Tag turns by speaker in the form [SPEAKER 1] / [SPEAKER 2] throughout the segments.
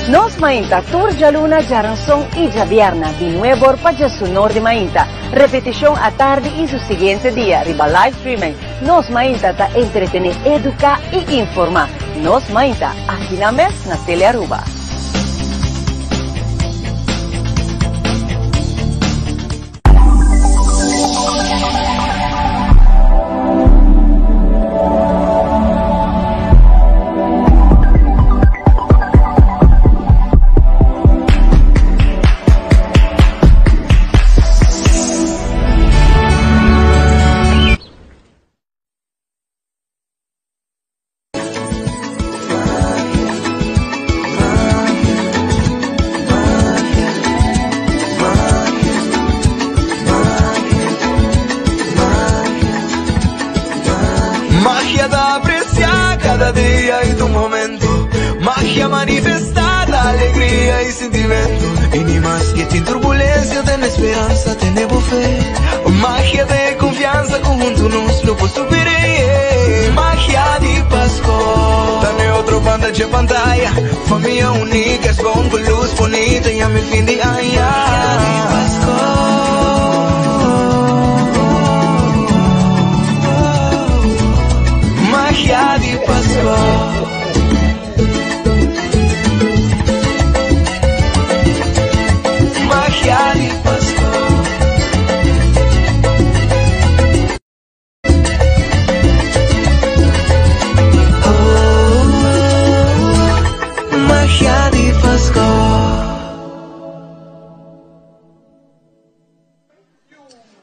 [SPEAKER 1] Nos Mainta tur djaluna, djaranson i djabierna di nuebor pa djesunor di mainta. Repetishon atardi i su siguiente dia riba live streaming. Nos Mainta ta entretene, educa i informa. Nos Mainta, aki na mes na Telearuba.
[SPEAKER 2] Magia ta aprecia cada dia y tur momento. Magia manifesta ta alegria y sentimento. Y ni maske tin turbulencia, tene speransa, tene bo fe. Magia ta e confiansa cu hunto nos lo por super'e. Magia di Pasco. Ta n'e otro banda dje pantaya. Famia uni, kerstboom cu luz bonita y ami fin di aña. Magia di Pasco. Magia di Pasco. Magia di Pasco. Oh, magia di Pasco.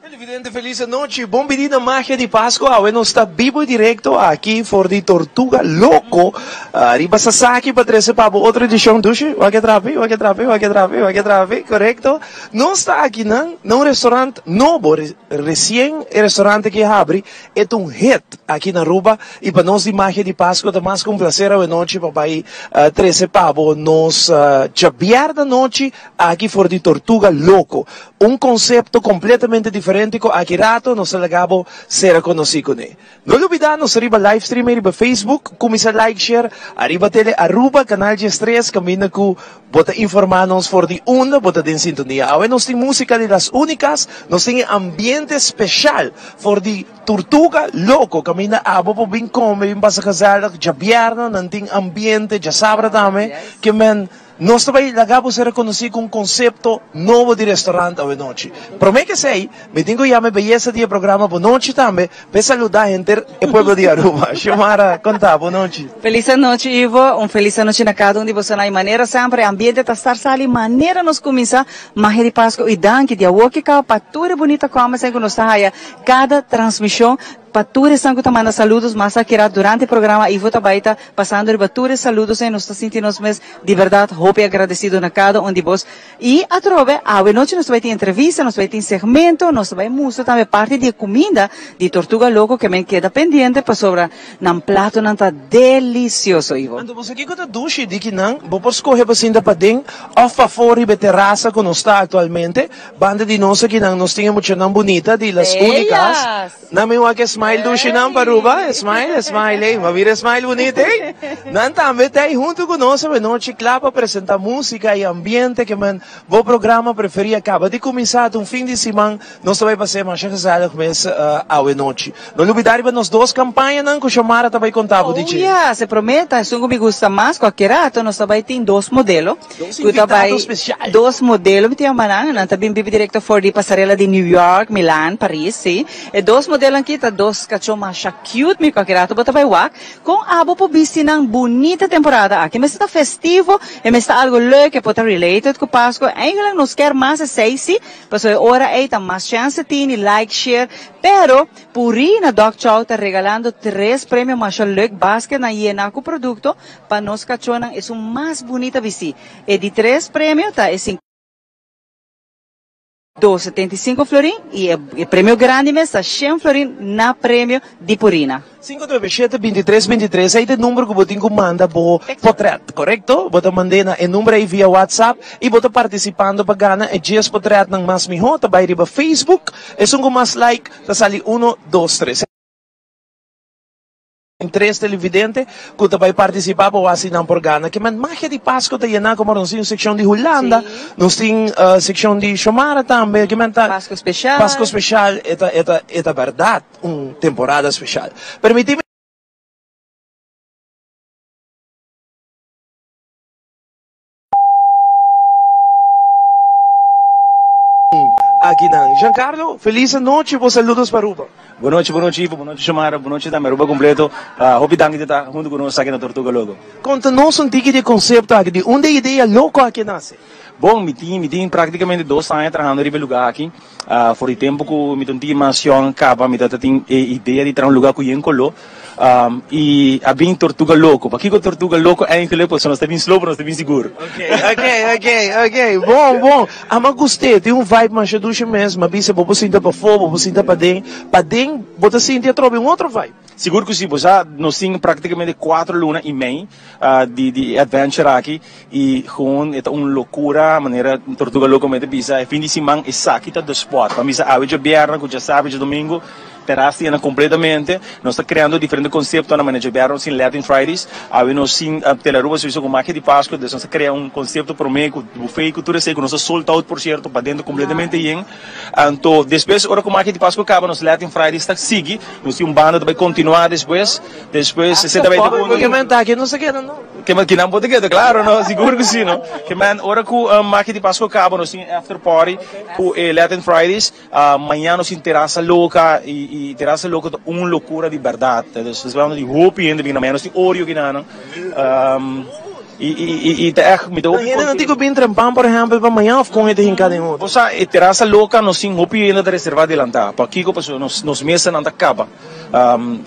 [SPEAKER 3] Televidente feliz anochi, bon bini na Magia di Pasco. Awe nos ta bibo y directo aki for di Tortuga Loco riba Sasaki pa trece pa bo otro edicion. Dushi, wak e trapi, wak e trapi, wak e trapi, wak e trapi, correcto. Nos ta aki nan na un restaurant nobo, recien e restaurant aki a habri, e ta un hit aki na Aruba y pa nos di Magia di Pasco ta mas cu un placer awe nochi pa bay trece pa bo nos djabièrnè anochi aki for di Tortuga Loco. Un concepto completamente diferente cu aki rato nos ta laga bo sera conoci cune. No lubida nos ta riba live streaming riba Facebook, cuminsa like share ariba Tele Aruba canal 13 caminda cu bo ta informa nos for di unda bo ta den sintonia. Awe nos tin musica di Las Unicas, nos tin e ambiente special for di Tortuga Loco caminda abo por bin come, bin pasa gezellig, djabièrnè nan tin ambiente, djasabra tambe, ke men. Nos ta bai laga bo ser rekonosí ku un konsepto nobo di restorant awenochi. Promé ke esei, mi tin ku yama e beyesa di e programa Bonochi tambe pa e saludá henter e pueblo di Aruba. Xiomara, konta, bonochi.
[SPEAKER 4] Felis anochi, Ivo. Un felis anochi na kada un di bosonan. I manera semper e ambiente ta star sali manera nos kuminsá Magia di Pasku. I danki di awor ki kaba pa tur e bunita comments ku nos ta haya kada transmishon. Pa tur esnan ku ta manda saludos mas a keda durante e programa Ivo ta bai ta pasando riba tur e saludos ei nos ta sinti nos mes di berdad hopi agradecido na kada un di bos y atrobe awe nochi nos ta bai tin entrevista nos ta bai tin segmento nos ta bai mustra tambe parti di e cuminda di Tortuga Loco ke men keda pendiente pasobra nan platonan ta delicioso Ivo.
[SPEAKER 3] Anto bo sa kiko ta dushi di kinan bo por scoge pa sinta paden of pafo riba e terasa ku nos ta actualmente banda di nos akinan nos tin e muchanan bunita di Las Unicas. Nan mi wak e smile dushi nan pa Aruba, e smile, e smile ey, ma bira e smile bunita ey. Nan tambe ta ey hunto cu nos awe nochi cla pa presenta musica y ambiente ke men bo programa preferi a caba di cuminsa ta un fin di siman nos ta bay pasa masha gezellig mes awe nochi. No lubida riba nos dos campañanan cu Xiomara ta bay conta bo di dje.
[SPEAKER 4] Oh ya, se prome ta esun cu mi gusta mas, cualkier rato nos ta bay tin dos modelo.
[SPEAKER 3] Dos
[SPEAKER 4] Cu ta
[SPEAKER 3] invitado
[SPEAKER 4] bay
[SPEAKER 3] special.
[SPEAKER 4] dos modelo mi tin yama nan, nan ta bin bibi directo for di pasarela di New York, Milan, Paris, si. E dos modelonan aki ta dos cacho masha cute, mi cualkier rato bo ta bay wak con abo por bisti nan bunita temporada aki. Mester ta festivo, e mester ta algo leuk, e por ta related cu Pasco. Eigenlijk nos kier mas esey si, pasobra e ora ey ta mas chance tini, like, share, pero Purina Dog Chow ta regalando tres premio masha leuk, basketnan yena cu producto, Pa nos kachónan esun mas bunita bistí. E di tres premio ta e 275 florin i e premio grandi mes ta shen florin na premio di Purina.
[SPEAKER 3] 597 23 23 ei ta e number ku bo tin ku manda bo potret, korekto? Bo ta mand'é na e number ei via WhatsApp i bo ta partisipando pa gana e dies potretnan mas mihó. Ta bai riba Facebook, esun ku mas like ta sali uno, dos, tres. Tres televidente ku ta bai partisipá pa wak si nan por gana. Ke men magia di Pasko ta yená komo nos tin un sekshon di Hulanda, nos tin sekshon di Shomara tambe. Ke men ta
[SPEAKER 4] Pasko speshal.
[SPEAKER 3] Pasko speshal e ta e ta e ta bèrdat un temporada speshal. Permití mi. Akinan. Giancarlo, felis anochi, bo saludos pa Aruba.
[SPEAKER 5] Bon nochi, bon nochi Ivo, bon nochi Xiomara, bon nochi tambe Aruba completo. Hopi danki di ta hunto cu nos aki na Tortuga Loco.
[SPEAKER 3] Conta nos un tiki di e concepto aki, di unda e idea loco aki a nace?
[SPEAKER 5] Bon, mi tin, mi tin practicamente dos aña trahando riba e lugar aki. For di tempo cu mi ta un tiki mas yong caba mi ta tin e idea di traha un lugar cu yen colo. Y a bin Tortuga Loco. Pakico Tortuga Loco eigenlijk? Pasobra nos ta bin slow pero nos ta bin sigur.
[SPEAKER 3] Ok, ok, ok, ok. Bon, bon. Ama gust'é. Tin un vibe masha dushi mes. M'a bisa bo por sinta pafó, bo por sinta paden. Paden bo ta sinti atrobe un otro vibe.
[SPEAKER 5] Sigur cu si. Bo sa nos tin practicamente cuatro luna y mei di di e adventure aki y gewoon e ta un locura manera Tortuga Loco mester bisa e fin di siman esaki ta the spot. Pa misa awe djabièrnè cu djasabra y djadomingo. Terras ta yena completamente. Nos ta creando diferente conceptonan, manera djabièrnè nos tin Latin Fridays, awe nos tin Tele Aruba servicio cu Magia di Pascua, dus nos ta crea un concepto prome cu buffet cu tur esey cu nos ta sold out por cierto, padentro completamente yen. Anto despues ora cu Magia di Pascua caba nos Latin Fridays ta sigui, nos tin un banda ta bay continua despues, despues esey ta bay ta
[SPEAKER 3] Cu ke men ta aki nos ta keda no?
[SPEAKER 5] Ke men kinan bo ta keda, claro no, sigur cu si no. Ke men ora cu Magia di Pascua caba nos tin after party cu e Latin Fridays. Mañana nos tin Terasa Loca y Terasa Loca ta un locura di berdad. Dus nos hablando di hopi hende bini mañana nos tin Oreo kinanan. Y ta echt mi ta hopi
[SPEAKER 3] Hende no tin cu bin trempan por ehempel pa mañana of con e ta hinca den otro?
[SPEAKER 5] Bo sa e Terasa Loca nos tin hopi hende ta reserva adelanta. Pakico? Pasobra nos mesanan ta caba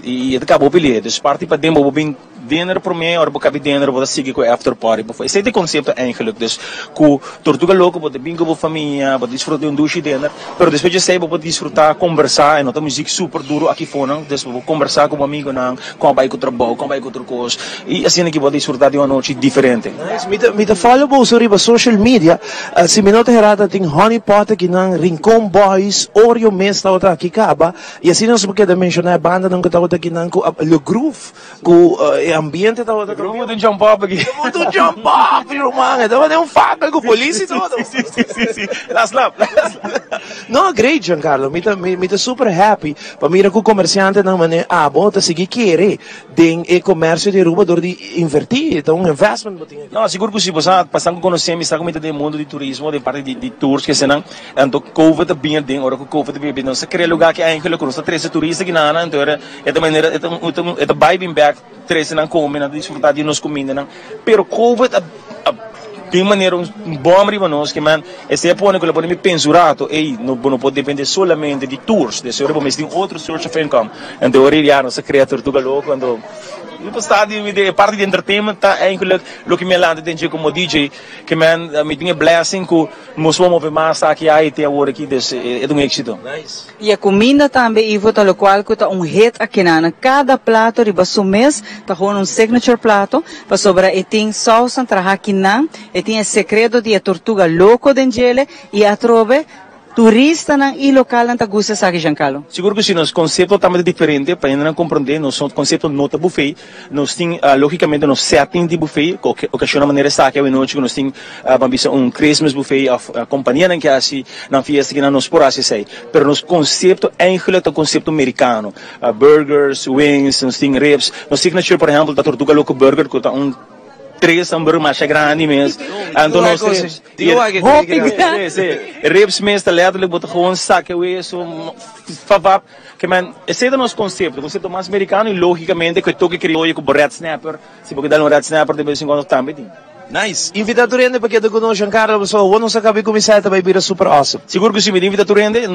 [SPEAKER 5] y e ta caba hopi lihe. Dus parti paden bo por bin. Dinner prome, ora bo kabi dinner bo ta sigui ku e after party pafó. Esei ta e konsepto eigenlijk. Dus ku Tortuga Loco bo ta bin ku bo famia, bo ta disfruta di un dushi dinner, pero despues di esei bo por disfruta kombersá, e no ta muzik super duru aki fonan, dus bo por kombersá ku bo amigonan, kon a bai ku trabou, kon a bai ku otro kos, i asina ki bo ta disfruta di un anochi diferente.
[SPEAKER 3] Nice, mi ta mi ta follow boso riba social media, si mi no ta herá ta tin Honey Pot akinan, Rincon Boys, Oreo mes tabata aki kaba, i asina nos por keda menshoná e bandanan ku tabata akinan ku Le Groove. Ku e ambiente tabata
[SPEAKER 5] Grupo ta un jump up aki.
[SPEAKER 3] Grupo ta un jump up, mi ruman. E tabata un fakkel ku polis i todo.
[SPEAKER 5] Si, si, si, si. Last lap, last lap.
[SPEAKER 3] No, great Giancarlo. Mi ta, mi ta super happy pa mira ku komersiantenan manera abo ta sigui kere den e komersio di Aruba dor di invertí. Ta un investment bo tin aki.
[SPEAKER 5] No, sigur ku si. Bo sa, pasan ku konosé mi sa ku mi ta den e mundo di turismo, den parti di tours kesenan. Anto covid a bin aden. Ora ku covid a bin aden nos a krea lugá aki eigenlijk ku nos ta trese turista aki nan. Anto era. E ta manera e ta e ta bai bin bek trese nan come nan ta disfruta di nos cumindanan pero covid a a bin manera un bom riba nos ke man esei a pone ku lo pone mi pensa un rato ey no bo no por depende solamente di tours de seguro bo mester tin otro source of income anto ora ya nos a crea Tortuga Loco anto mi por sta di e parti di entertainment ta eigenlijk loke mi a lanta den dje como DJ ke man mi tin e blessing ku Nos por move mas aki ai te awor aki, dus e ta un éxito.
[SPEAKER 4] I e kuminda tambe Ivo ta lokual ku ta un hit akinan. Kada plato riba su mes ta gewoon un signature plato pasobra e tin sausnan traha akinan, e tin e sekreto di e tortuga loko den djele i atrobe turistanan i lokalnan ta gusta esaki Giancarlo.
[SPEAKER 5] Sigur ku si, nos konsepto tambe ta diferente pa hendenan komprondé nos konsepto no ta buffet. Nos tin logicamente nos setting di buffet cu ocasionnan manera esaki awe nochi cu nos tin ban bisa un Christmas buffet of companianan ke haci nan fiesta kinan nos por haci esey. Pero nos concepto eigenlijk ta un concepto mericano. Burgers, wings, nos tin ribs. Nos signature por ehempel ta Tortuga Loco Burger cu ta un tres hamburger masha grandi mes. Anto nos ribs.
[SPEAKER 4] Hopi grandi.
[SPEAKER 5] Si, si. Ribs mes ta letterlijk bo ta gewoon saca e weso fafap. Ke men, esei ta nos konsepto, konsepto mas merikano i logikamente ku e toke krioyo ku bo red snapper, si bo ke dal un red snapper de bes en kuando tambe tin.
[SPEAKER 3] Nice! Invita tur hende pa keda ku nos, Giancarlo, pasobra awor nos a kaba di kuminsá e ta bai bira super awesome.
[SPEAKER 5] Sigur ku si, mi ta invita tur hende,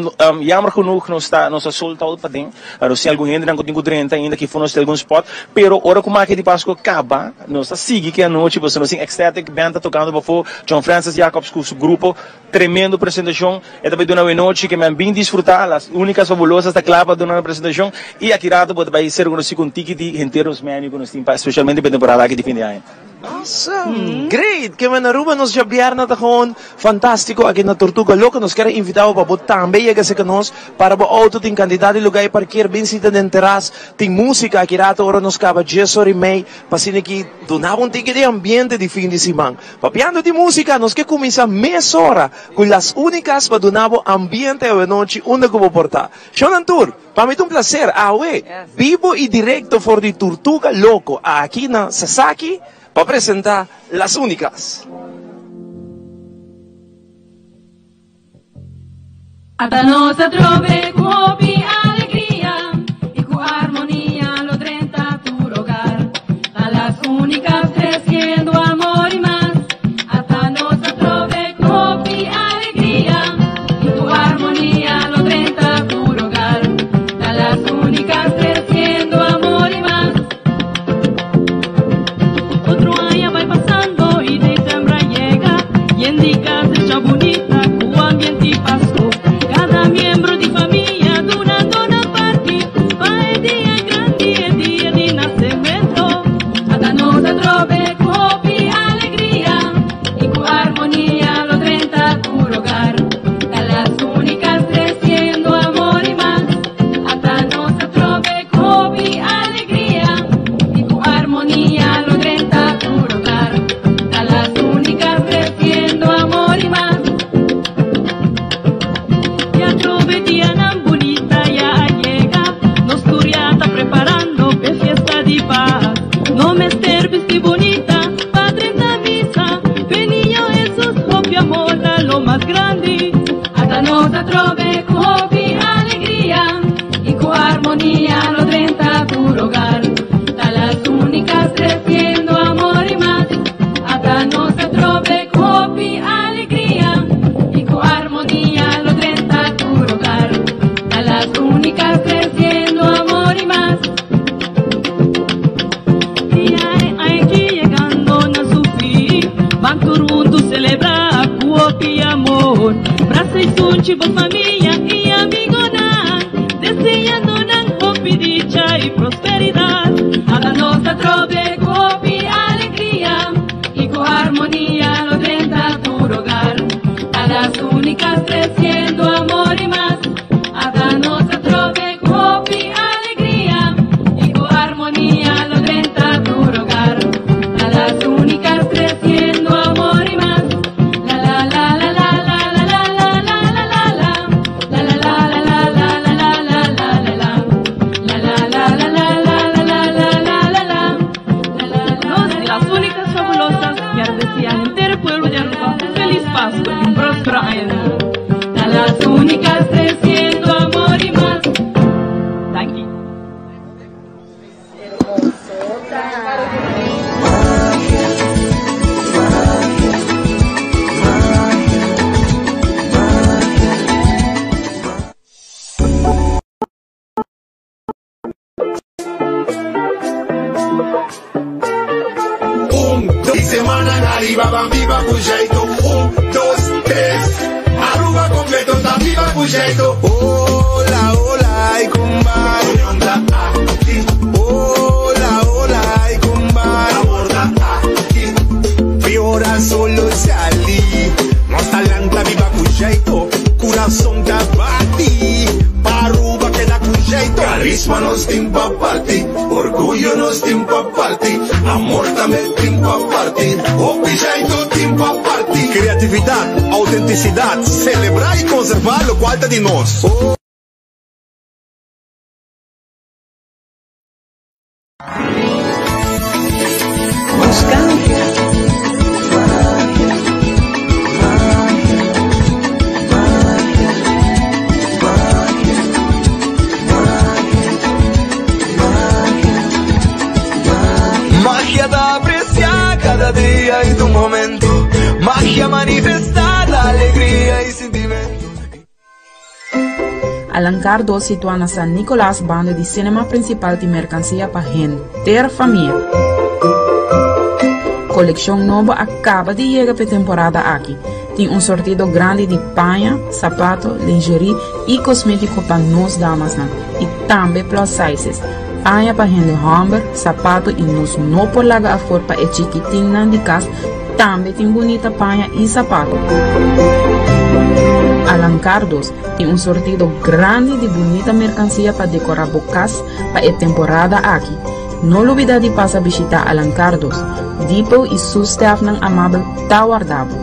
[SPEAKER 5] jammer genoeg nos ta nos ta sold out paden, nos tin algun hendenan ku tin ku drenta ainda ki for nos tin algun spot, pero ora ku Magia di Pascua kaba, nos ta sigui ke anochi pasobra nos tin Ecstatic Band ta tokando pafó, John Francis Jacobs ku su grupo, Tremendo presentacion, e ta bay duna awe nochi ke men bin disfruta, Las Unicas Fabulosas ta kla pa duna nan presentacion y aki rato bo ta bay ser conoci cu un tiki di henter nos menu cu nos tin pa specialmente pa e temporada aki di fin di aña.
[SPEAKER 3] Awesome! Great! Ke men Aruba nos djabièrnè ta gewoon fantástiko aki na Tortuga Loco. Nos kier a invitá bo pa bo tambe yega serka nos. Para bo outo tin kantidat di lugá i parkeer. Bin sinta den teras. Tin músika aki rato ora nos kaba djes ora i mei pa asina ki duna bo un tiki di ambiente di fin di siman. Papiando di músika nos ke kuminsá mesora ku Las Únicas pa duna bo ambiente awenochi unda ku bo por ta. Shownan tur! Pa mi ta un placer awe, bibo y directo for di Turtuga Loco aki na Sasaki pa presenta Las Unicas.
[SPEAKER 6] Ata nos a trobe cu hopi alegria y cu armonia lo drenta tur hogar. Ta Las Unicas treciendo amor y mas. Ata nos a trobe cu hopi alegria y cu armonia lo drenta tur hogar. Ta Las Unicas treciendo amor y mas. Otro aña bay pasando y december a yega yen di cas hecha bunita cu ambiente y Pasco. Cada miembro di famia dunando nan parti pa e dia grandi, e dia di nacemento. Ata nos a trobe cu hopi alegria y cu armonia lo drenta tur hogar. Ta Las Unicas treciendo amor y mas. Ata nos a trobe cu hopi alegria y cu armonia lo drenta tur hogar. Ta Las Unicas treciendo amor y mas. Ya trobe dianan bunita ya a yega, nos tur ya ta preparando p'e fiesta di pas. No mester bisti bunita pa drenta misa, p'e niño Hesus hopi amor ta lo mas grandi. Ata nos a trobe cu hopi alegria y cu armonia lo drenta tur hogar. Ta Las Unicas treciendo amor y mas. Ata nos a trobe cu hopi alegria y cu armonia lo drenta tur hogar. Ta Las Unicas treciendo amor y mas. Dia aki yegando na su fin, ban tur hunto celebra cu hopi amor. Brasa y sunchi bo famia y amigonan, deseando nan hopi dicha y prosperidad. Ata nos a trobe cu hopi alegria y cu armonia lo drenta tur hogar. Ta Las Unicas treciendo amor y mas. Ata nos a trobe cu hopi alegria y cu armonia lo drenta tur hogar. Ta Las Unicas treciendo amor y mas. La la la la la la la la la la la la la. La la la la la la la la la la la la. La la la la la la la la la la la la.
[SPEAKER 7] Nos di Las Unicas Fabulosas kier desea henter pueblo di Aruba un feliz Pasco y un prospero aña nuevo.
[SPEAKER 6] Ta Las Unicas treciendo amor y mas.
[SPEAKER 7] Danki.
[SPEAKER 2] Un, dos, y semanan ariba ban biba cu jeito. Un, dos, tres. Aruba completo ta biba cu jeito. Hola, hola, y con bai. Union ta aki. Hola, hola, y con bai. Amor ta aki. Fiora solo sali. Nos ta lanta biba cu jeito. Curason ta bati. Pa Aruba keda cu jeito. Carisma nos tin pa parti. Orguyo nos tin pa parti. Amor tambe tin pa parti. Hopi jeito tin pa parti. Creatividad, autenticidad, celebra y conserva locual ta di nos. Magia ta aprecia cada dia y tu momento. Magia manifestada, alegria y sentimento.
[SPEAKER 8] Alancar 2 situá na San Nicolas banda di Cinema Principal tin mercancia pa henter famia. Coleccion nobo a caba di yega p'e temporada aki. Tin un sortido grandi di paña, sapato, lingerie y cosmetico pa nos damasnan y tambe plus sizes. Paña pa hende homber, sapato y nos no por laga afor pa e chikitinnan di cas tambe tin bunita paña y sapato. Alancardos tin un sortido grandi di bunita mercancia pa decora bo cas pa e temporada aki. No lubida di pasa bishita Alancardos. Dipo y su staffnan amabel ta warda bo.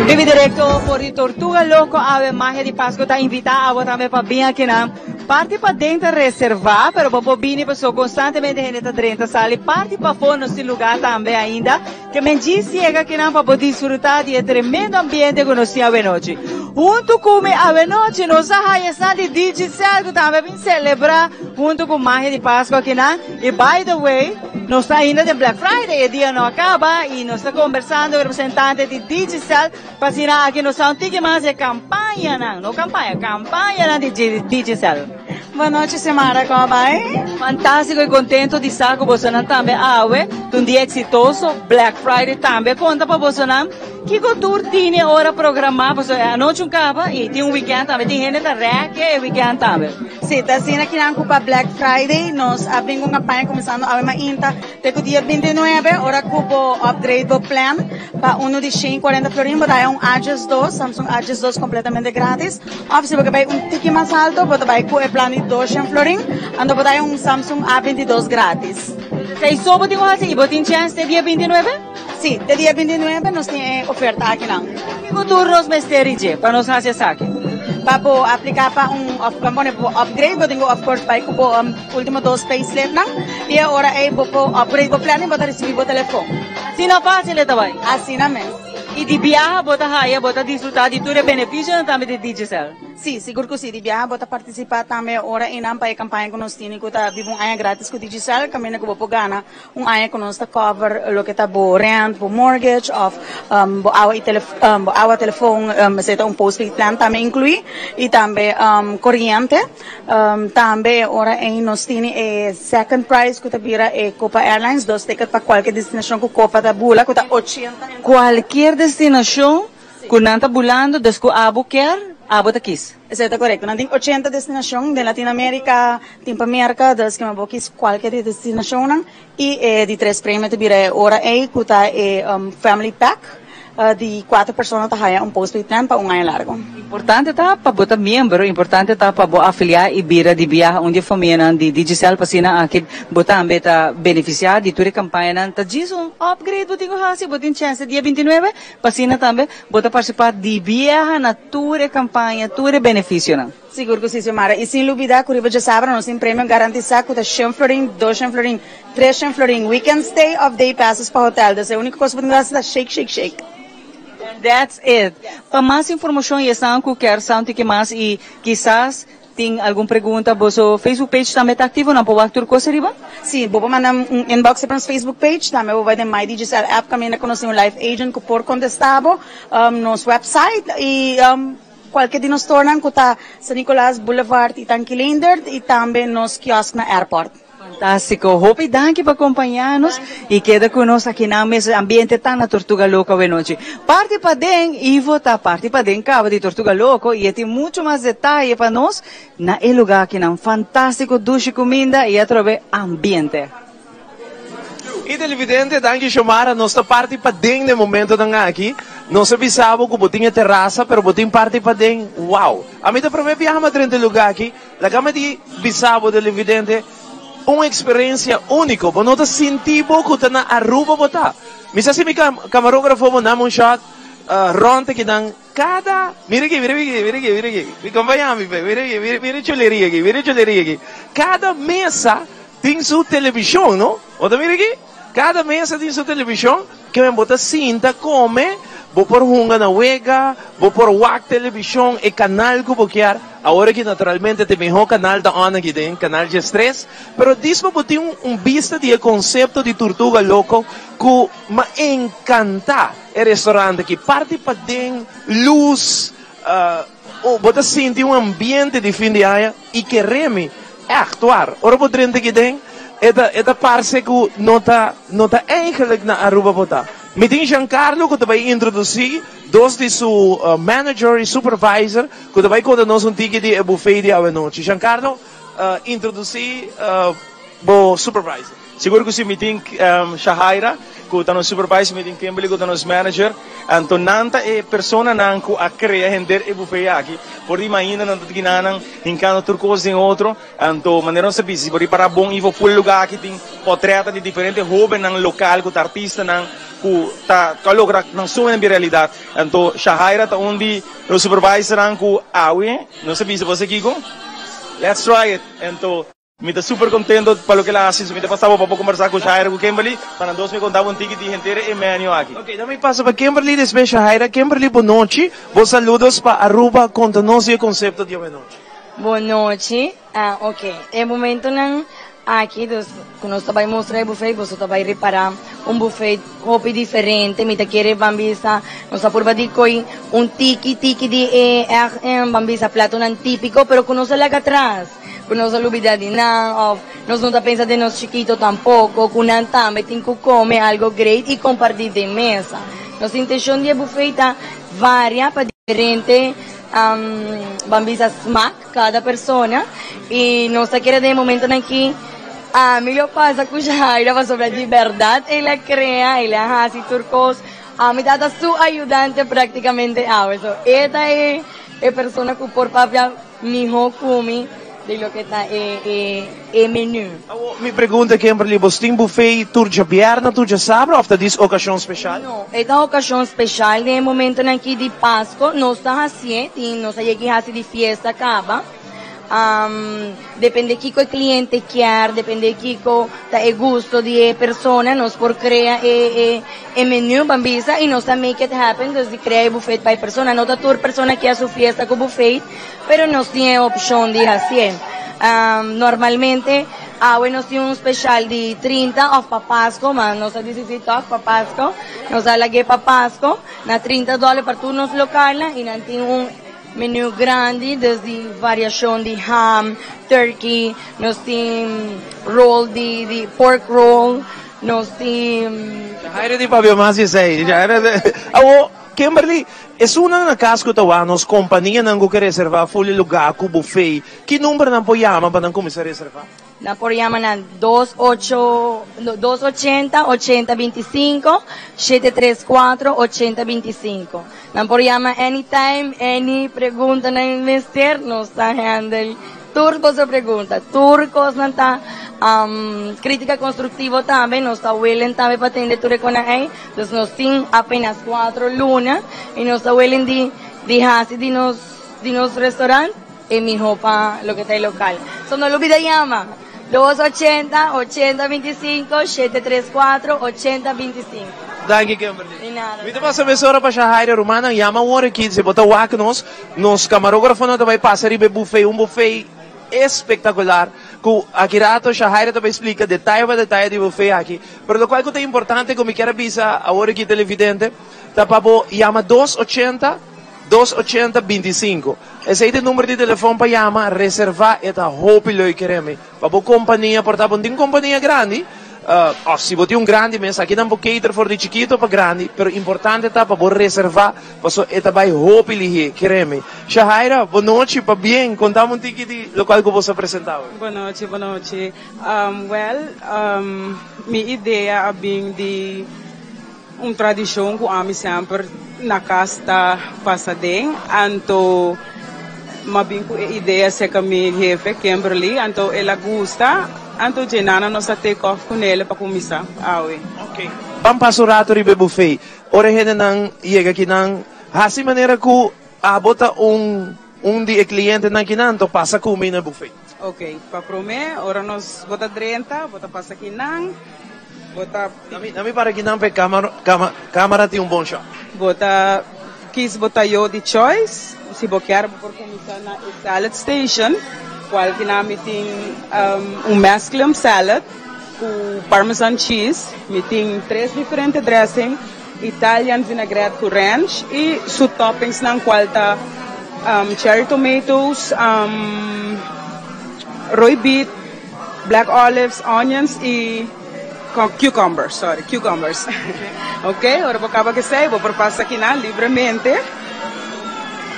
[SPEAKER 4] Bibi directo for di Tortuga Loco awe Magia di Pasco ta invita abo tambe pa bin akinan. Parti paden ta reserva, pero bo por bini paso constantemente hende ta drenta sali. Parti pafó nos tin lugar tambe ainda. Ke men djis yega akinan pa bo disfruta di e tremendo ambiente ku nos tin awenochi. Huntu ku mi awenochi nos a haya esnan di Digicel ku tambe a bin selebrá huntu ku Magia di Pasku akinan. I by the way, nos ta ainda den Black Friday, e dia no a kaba i nos ta kombersando ku e representante di Digicel pa asina aki nos sa un tiki mas di e kampañanan, no kampaña, kampañanan di Digicel.
[SPEAKER 9] Bon nochi Xiomara, como bai?
[SPEAKER 4] Fantastico y contento di sa cu bosonan tambe awe ta un dia exitoso, Black Friday tambe conta pa bosonan. Kico tur tini ora programa pasobra e anochi un caba y tin un weekend tambe, tin hende ta reke e weekend tambe.
[SPEAKER 9] Si, ta asina kinan cu pa Black Friday nos a bringa un campaña cuminsando awe mainta te cu dia bintinuebe ora cu bo upgrade bo plan pa uno di shen y cuarenta florin bo ta haya un A diesdos, Samsung A diesdos completamente gratis. Of si bo ke bai un tiki mas alto, bo ta bai ku e plan di doshen florin, anto bo ta haña un Samsung A 22 gratis.
[SPEAKER 4] Esei so bo tin ku hasi i bo tin chèns te dia 29?
[SPEAKER 9] Sí, te dia 29 nos tin e oferta akinan.
[SPEAKER 4] Kiko tur nos mester di dje pa nos hasi esaki?
[SPEAKER 9] Pa bo apliká pa un òf pa pone bo upgrade, bo tin ku of course bai ku bo último dos payslipnan i e ora ei bo por upgrade bo plan i bo ta risibí bo telefon.
[SPEAKER 4] Asina fásil e ta bai?
[SPEAKER 9] Asina mes.
[SPEAKER 4] I di biaha bo ta haya, bo ta disfrutá di tur e benefisionan tambe di Digicel?
[SPEAKER 9] Sí, sigur ku sí. Di biaha bo ta partisipá tambe ora einan pa e kampaña ku nos tini ku ta Biba un aña gratis ku Digicel, kaminda ku bo por gana un aña ku nos ta cover loke ta bo rent, bo mortgage òf bo awa i bo awa, telefon, esei ta un postpaid plan tambe inkluí i tambe koriente. Tambe e ora ei nos tini e second prize ku ta bira e Copa Airlines, dos ticket pa kualke destinashon ku Copa ta bula ku ta ochenta en.
[SPEAKER 4] Kualkier destinashon ku nan ta bulando, des ku abo kier, abo ta kis.
[SPEAKER 9] Esei ta korekto. Nan tin ochenta destinashon den Latinoamerika, tin pa Merka, dus kema bo kis kualke di e destinashonnan. I e di tres premio ta bira e ora ei ku ta e family pack. Di kuater persona ta haya un postpaid plan pa un aña largo.
[SPEAKER 4] Importante ta pa bo ta miembro, importante ta pa bo afiliá i bira di biaha un di e famianan di Digicel pa asina aki bo tambe ta benefisiá di tur e kampañanan. Ta djis un upgrade bo tin ku hasi, bo tin chèns te dia 29 pa asina tambe bo ta partisipá di biaha na tur e kampaña, tur e benefisionan.
[SPEAKER 9] Sigur ku si, Xiomara. I sin lubida ku riba djasabra nos tin premio garantisá ku ta shen florin, doshen florin, treshen florin, weekend stay òf day passes pa hotel. Dus e úniko kos ku bo tin ku hasi ta shake, shake, shake.
[SPEAKER 4] And that's it. Pa mas informashon i esnan ku kier sa un tiki mas i kisas tin algun pregunta, boso Facebook page tambe ta aktivo, nan por wak tur kos ariba?
[SPEAKER 9] Si, bo por manda un inbox riba nos Facebook page, tambe bo bai den My Digicel app kaminda ku nos tin un live agent ku por kontestá bo, nos website i. Cualke di nos storenan cu ta San Nicolas Boulevard y Tanki Leendert y tambe nos kiosk na airport.
[SPEAKER 4] Fantastico! Hopi danki pa compaña nos y keda cu nos aki nan mes ambiente tan na Tortuga Loco awenochi. Parti paden, Ivo ta parti paden caba di Tortuga Loco y e tin mucho mas detaye pa nos na e lugar akinan. Fantastico dushi cuminda y atrobe ambiente.
[SPEAKER 3] Y televidente, danki Xiomara, nos ta parti paden den momentonan aki. Nos a bisa bo cu bo tin e terasa, pero bo tin parti paden. Wow! Ami ta prome biaha ma drenta e lugar aki. Laga mi di bisa bo, televidente, un experiencia unico. Bo no ta sinti bo cu ta na Aruba bo ta. Mi sa si mi camarógrafo bo nami un shot rond akinan. Cada, mira aki, mira aki, mira aki, mira aki. Mi compaña mi pe, mira aki, mira, mira e chuleria aki, mira e chuleria aki. Cada mesa tin su television, no? Bo ta mira aki? Cada mesa tin su television, ke men bo ta sinta come, bo por hunga na wega, bo por wak television, e canal cu bo kier. Awor aki naturalmente ta e miho canal ta on aki den, Canal 13. Pero dispa bo tin un bista di e concepto di Tortuga Loco cu m'a encanta. E restaurant aki parti paden, luz, bo ta sinti un ambiente di fin di aña y keremi echt waar. Ora bo drenta aki den e ta e ta parce cu no ta no ta eigenlijk na Aruba bo ta. Mi tin Giancarlo ku ta bai introdusí dos di su manager i supervisor ku ta bai konta nos un tiki di e buffet di awenochi. Giancarlo, introdusí bo supervisor.
[SPEAKER 5] Sigur ku si, mi tin Shahaira ku ta nos supervisor, mi tin Kimberly ku ta nos manager. Anto nan ta e personanan ku a krea henter e buffet aki. Por di mainta nan ta gina nan hinkando tur kos den otro. Anto manera nos ta bisa, si bo ripará bon Ivo, full lugá aki tin potrètnan di diferente hóbennan lokal ku ta artistanan ku ta ku a logra nan soñonan bira realidat. Anto Shahaira ta un di nos supervisornan ku awe nos a bisa, bo sa kiko? Let's try it! Anto. Mi ta super contento pa loke el a haci, so mi ta pasa bo pa bo conversa cu Shaira cu Kimberly, pa nan dos mi conta bo un tiki di henter e menu aki.
[SPEAKER 3] Ok, dan mi pasa pa Kimberly, despues Shaira. Kimberly, bo nochi. Bo saludos pa Aruba, conta nos di e concepto di awenochi.
[SPEAKER 10] Bo nochi. Ah, ok. E momentonan aki, dus, cu nos ta bay mustra e buffet, boso ta bay ripara un buffet hopi diferente. Mi ta kere ban bisa, nos ta purba di coy un tiki tiki di e, echt, ban bisa platonan tipico, pero cu nos a laga atras. Ku nos a lubidá di nan òf nos no ta pensa den nos chikito tampoko, ku nan tambe tin ku kome algo great i kompartí den mesa. Nos intenshon di e bufé ta varia pa diferente ban bisa smak kada persona i nos ta kere den e momentonan aki ami lo pasa ku Shahaira pasobra di bèrdat el a krea, el a hasi tur kos, ami ta ta su ayudante praktikamente awe, so e ta e persona ku por papia. Miho kumi di loke ta e e menu.
[SPEAKER 3] Awo mi pregunta Kimberly, bos tin buffet tur djabièrnè, tur djasabra òf ta dis okashon speshal?
[SPEAKER 10] No, e ta okashon speshal den e momentonan aki di Pasko nos ta hasié, tin nos a yega i hasi di fiesta kaba. Depende kiko e kliente kier, depende kiko ta e gusto di e persona, nos por krea e e E menu ban bisa y nos ta make it happen dus di crea e buffet pa e persona. No ta tur persona kier su fiesta cu buffet, pero nos tin e opcion di hacié. Normalmente awe nos tin un special di 30 of pa Pasco, ma nos a dicidi toch pa Pasco. Nos a lag'é pa Pasco na 30 dollar pa tur nos localnan y nan tin un menu grandi dus di variacion di ham, turkey, nos tin roll di pork roll. Nos tin.
[SPEAKER 3] Jairo di papia mas di esei. Jairo di. Awo, Kimberly, esunnan na kas ku ta wak nos kompanianan ku ke reservá ful e lugá ku bufé, ki number nan por yama pa nan kuminsá reservá?
[SPEAKER 10] Nan por yama na dos ocho, no, dos ochenta, ochenta bintisinko, shete tres kuatro, ochenta bintisinko. Nan por yama anytime, any pregunta nan mester, nos ta handle. Tur boso pregunta, tur kosnan ta kritika konstruktivo tambe, nos ta willing tambe pa tende tur e konan ei. Dus nos tin apenas kuatro luna i nos ta willing di di hasi di nos di nos restaurant e miho pa loke ta e lokal. So no lubida yama, dos ochenta, ochenta bintisinko, shete tres kuatro, ochenta bintisinko.
[SPEAKER 3] Danki Kimberly.
[SPEAKER 10] Di nada.
[SPEAKER 3] Mi ta pasa mesora pa Shahaira rumannan, yama awor aki si bo ta wak nos. Nos camarografonan ta bay pasa riba e buffet, un buffet espectacular cu aki rato Shahaira ta bay splica detaye pa detaye di buffet aki. Pero locual cu ta importante cu mi kier a bisa awor aki televidente ta pa bo yama dos ochenta, dos ochenta binticinco. Esey ta e number di telefon pa yama, reserva, e ta hopi leuk keremi. Pa bo compania por ta bo no tin compania grandi, of si bo tin un grandi mes aki nan bo cater for di chikito pa grandi, pero importante ta pa bo reserva paso e ta bay hopi lihe, keremi. Shahaira, bo nochi, pabien, conta mi un tiki di locual cu bo sa presenta awe.
[SPEAKER 11] Bo nochi, bo nochi. Well, mi idea a bin di un tradicion cu ami semper na cas ta pasa den, anto m'a bin cu e idea cerca mi hefe Kimberly, anto el a gusta, anto dje nana nos a take off cu nele pa cuminsa awe.
[SPEAKER 3] Ok, ban pasa un rato riba e buffet. Ora e hendenan yega akinan, haci manera cu abo ta un un di e clientenan akinan, anto pasa cu mi na e buffet.
[SPEAKER 11] Ok, pa prome, ora nos bo ta drenta, bo ta pasa akinan. Bo ta.
[SPEAKER 3] Na mi para kinan pa e camara tin un bon shot.
[SPEAKER 11] Bo ta kies bo tayo di choice. Si bo kier bo por cuminsa na e salad station cual kinan mi tin un mesclum salad cu parmesan cheese. Mi tin tres diferente dressing, Italian vinaigrette cu ranch y su toppings nan cual ta cherry tomatoes, rooi beet, Black olives, onions y Cucumbers, sorry, cucumbers. Ok, ora bo caba cu esey, bo por pasa kinan libremente.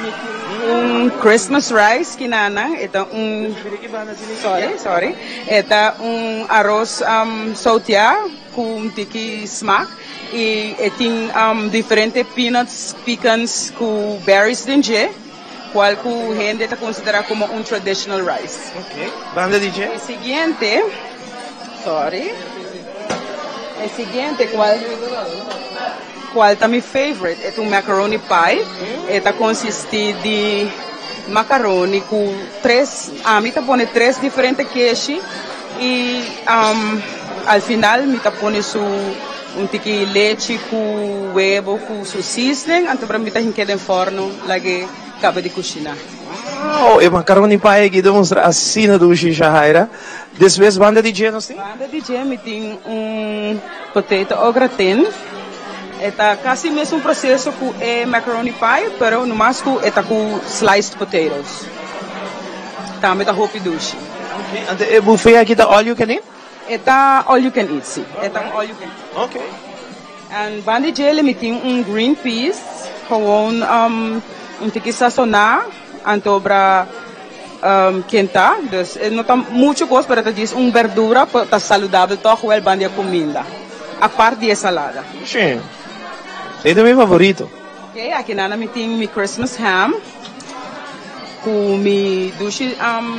[SPEAKER 11] Mi tin un Christmas rice kinanan, e ta un, sorry, sorry, e ta un aros soutia cu un tiki smaak y e tin diferente peanuts, pecans cu berries den dje, cual cu hende ta considera como un traditional rice.
[SPEAKER 3] Ok, banda di dje?
[SPEAKER 11] E siguiente, sorry, e siguiente cual, cual ta mi favorite, e ta un macaroni pie, e ta consisti di macaroni cu tres, ami ta pone tres diferente keshi y al final mi ta pone su Un tiki lechi ku webo ku su seasoning anto mi ta hink'é den forno lag'é kaba di kushiná.
[SPEAKER 3] Wow! E macaroni pie aki ta mustra asina dushi, Shahaira. Despues banda di dje nos tin?
[SPEAKER 11] Banda di dje mi tin un potato au gratin. E ta kasi mesun proseso ku e macaroni pie pero nomas ku e ta ku sliced potatoes. Tambe ta hopi dushi.
[SPEAKER 3] Anto e buffet aki ta all you can eat?
[SPEAKER 11] E ta all you can eat, si. E ta un all you can eat.
[SPEAKER 3] Ok.
[SPEAKER 11] En banda di djele mi tin un green peas, gewoon un tiki sasoná, anto bra kentá. Dus e no ta mucho kos, pero e ta djis un berdura ku ta saludabel tòg wel banda di e kuminda, apart di e salada.
[SPEAKER 3] Si. Esei ta mi favorito.
[SPEAKER 11] Ok, aki nana mi tin mi Christmas ham. Ku mi dushi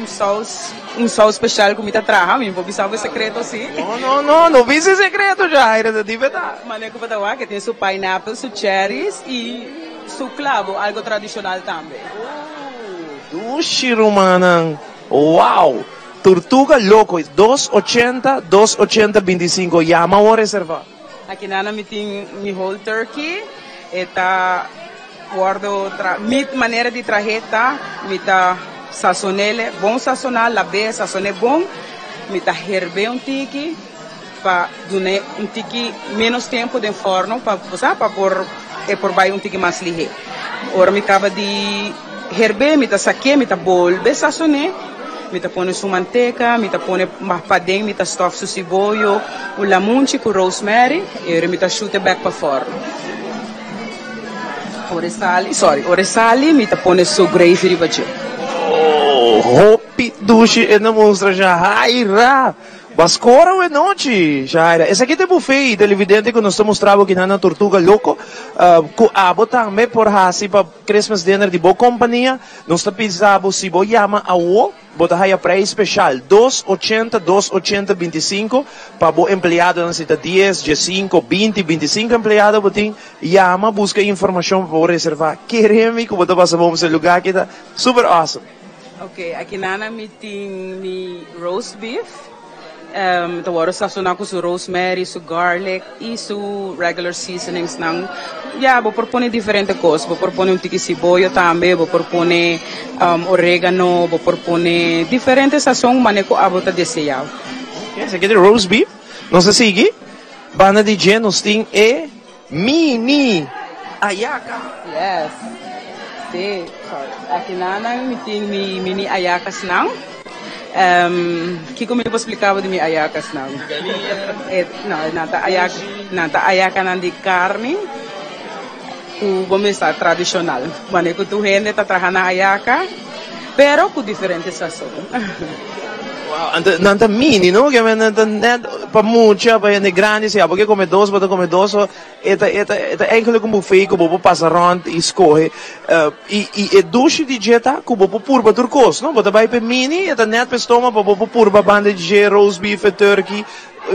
[SPEAKER 11] saus, un saus special ku mi ta traha, mi no por bisa bo e sekreto si.
[SPEAKER 3] No, no, no, no bisa e sekreto Jaira, ta di berdad.
[SPEAKER 11] Manera ku bo ta wak, e tin su pineapple, su cherries i su clavo, algo tradishonal tambe.
[SPEAKER 3] Oh, dushi rumannan, wow! Tortuga Loco, dos ochenta, dos ochenta bintisinko, yama awor reserva.
[SPEAKER 11] Aki nana mi tin mi whole turkey, e ta wordo tra mi manera di trahe ta mi ta sasonele bon sasona labe sasone bon mi ta herbe un tiki pa dune un tiki menos tempo den forno pa bo sa pa por e por bai un tiki mas lihe ora mi kaba di herbe mi ta sake mi ta bolbe sasone. Mi ta pone su manteka, mi ta pone mas paden mi ta stof su siboyo, un lamunchi ku rosemary i ora mi ta shute bek pa forno. Ora e sali, sorry, ora e sali mi ta pone su gravy riba dje.
[SPEAKER 3] Oh, hopi dushi e na mustra Shahaira. Baskora awe nochi, Shahaira. Esaki ta e buffet televidente ku nos ta mustra bo kinan na Tortuga Loco, ku abo tambe por hasi pa Christmas dinner di bo kompania. Nos ta bisa bo si bo yama awo bo ta haya prijs special dos ochenta dos ochenta bintisinko pa bo empleadonan si ta dies, diesinko, binti, bintisinko empleado bo tin yama buska informacion pa bo reserva kere mi ku bo ta pasa bon pasobra e lugar aki ta super awesome.
[SPEAKER 11] Ok aki nana mi tin mi roast beef. Ta wòrdu sasoná ku su rosemary, su garlic i su regular seasonings nan. Ya, bo por pone diferente kos. Bo por pone un tiki siboyo tambe, bo por pone oregano, bo por pone diferente sason manera ku abo ta deseá.
[SPEAKER 3] Ok, esaki ta roast beef. Nos ta sigui. Banda di dje nos tin e mini ayaka.
[SPEAKER 11] Yes. Sí, sorry. Aki nan mi tin mi mini ayakasnan. Kiko mi por splika bo di mi ayakasnan? E, no, nan ta ayak, nan ta ayakanan di karni ku bo mester tradishonal. Manera ku tur hende ta traha nan ayaka, pero ku diferente sason.
[SPEAKER 3] Wow, anto nan ta mini, no? Ke men nan ta net pa mucha, pa hende grandi, si abo ke kome dos, bo ta kome dos. E ta e ta e ta eigenlijk un buffet ku bo por pasa rònt i skohe. I i e dushi di dje ta ku bo por purba tur kos, no? Bo ta bai p'e mini, e ta nèt p'e stoma pa bo por purba banda di dje, roast beef e turkey,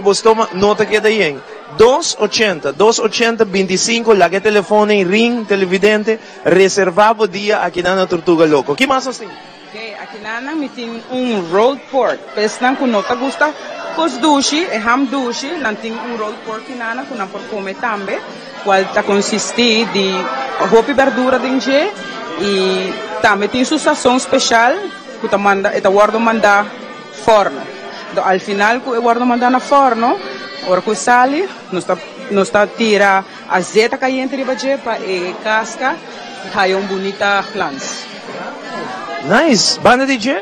[SPEAKER 3] bo stoma no ta keda yen. Dos ochenta, dos ochenta bintisinko, laga e telefòn ei ring, televidente, reservá bo dia akinan na Tortuga Loco. Ki mas nos tin?
[SPEAKER 11] Ok, akinanan mi tin un rolled pork. Pa esnan ku no ta gusta kos dushi, e ham dushi, nan tin un rolled pork kinana ku nan por kome tambe, kual ta konsistí di hopi berdura den dje i tambe tin su sason speshal ku ta manda, e ta wòrdu mandá fòrno. Enton al final ku e wòrdu mandá na fòrno, ora ku e sali nos ta nos ta tira azeta kayente riba dje pa e kaska haya un bunita glans.
[SPEAKER 3] Nice! Banda di dje?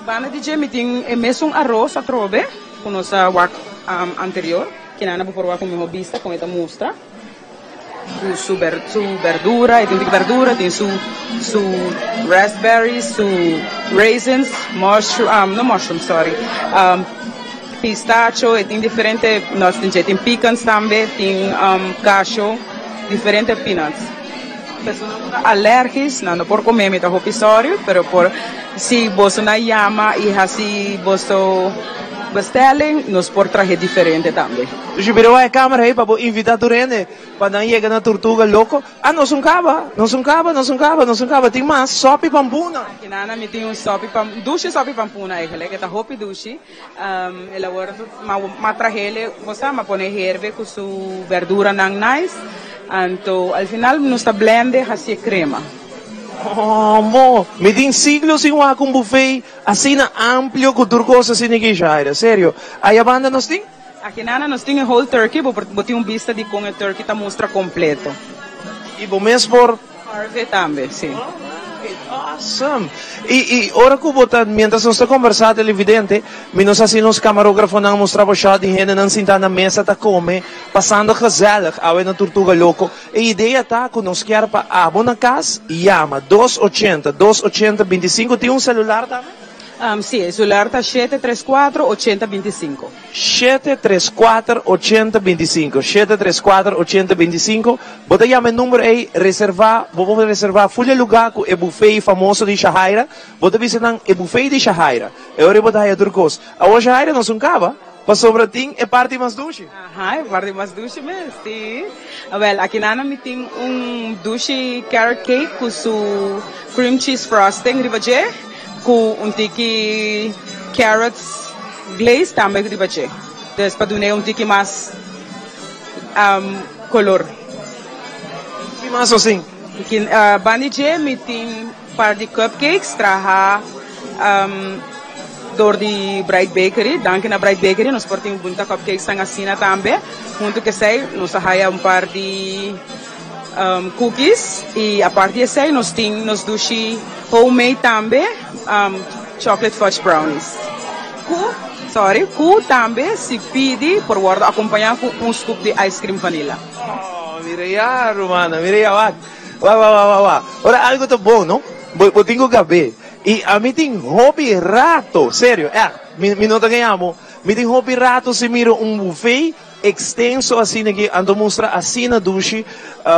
[SPEAKER 11] Banda di dje mi tin e mesun aros atrobe ku nos a wak anterior. Kinana bo por wak un miho bista kon e ta mustra ku su su berdura, e tin tiki berdura, tin su su raspberries, su raisins, mushroom, no mushroom sorry, pistacho, e tin diferente nuts den dje, tin pecans tambe, tin cashew, diferente peanuts. Personanan ku ta alergis nan no por come, mi ta hopi sorry, pero por si boso na yama y haci boso bestelling nos por trahe diferente tambe.
[SPEAKER 3] Dushi bira wak e camera ey pa bo invita tur hende pa nan yega na Tortuga Loco. Ah nos un caba, nos un caba, nos un caba, nos un caba, tin mas sopi pampuna.
[SPEAKER 11] Akinana mi tin un sopi pam, dushi sopi pampuna eigenlijk, e ta hopi dushi. El a wordo ma trahele cosa, ma pone herbe cu su berduranan nice, anto al final nos ta blende hacié crema.
[SPEAKER 3] Oh mo, mi tin siglo sin wak un buffet asina amplio cu tur cos asina aki, Shaira, serio. Aya banda nos tin?
[SPEAKER 11] Aki nana nos tin e whole turkey, bo por bo tin un bista di con e turkey ta mustra completo.
[SPEAKER 3] Y bo mes por.
[SPEAKER 11] Carve tambe, si.
[SPEAKER 3] Awesome! Y y ora cu bo ta, mientras nos ta conversa televidente, mi nos haci nos camarografonan mustra bo shot di hendenan sinta na mesa ta come, pasando gezellig awe na Tortuga Loco. E idea ta cu nos kier pa abo na cas yama dos ochenta, dos ochenta binticinco, tin un celular tambe?
[SPEAKER 11] Si, e celular ta shete tres cuatro ochenta binticinco.
[SPEAKER 3] 734 80 25, 734 80 25, Bo ta yama e number ei, reservá, bo por reservá full e lugá ku e buffet famoso di Shahaira, bo ta bisa nan e buffet di Shahaira, e ora ei bo ta haya tur kos. Awor Shahaira nos un kaba, pasobra tin e parti mas dushi.
[SPEAKER 11] Aha, e parti mas dushi mes, si. Awel, akinana mi tin un dushi carrot cake ku su cream cheese frosting riba dje, ku un tiki carrots glaze tambe riba dje. Dus pa dun'é un tiki mas color.
[SPEAKER 3] Ki mas nos tin?
[SPEAKER 11] Banda di dje mi tin par di cupcakes traha door di Bright Bakery. Danki na Bright Bakery nos por tin bunita cupcakes nan asina tambe. Hunto ku esei nos a haya un par di cookies y apart di esei nos tin nos dushi homemade tambe chocolate fudge brownies cu sorry cu tambe si pidi por wordo acompaña cu un scoop di ice cream vanilla.
[SPEAKER 3] Oh mira ya rumannan mira ya wak wak wak wak wak ora algo ta bon no bo bo tin cu gabe y ami tin hopi rato serio echt mi mi no ta gaña bo mi tin hopi rato sin mira un buffet Extenso asina ki anto mustra asina dushi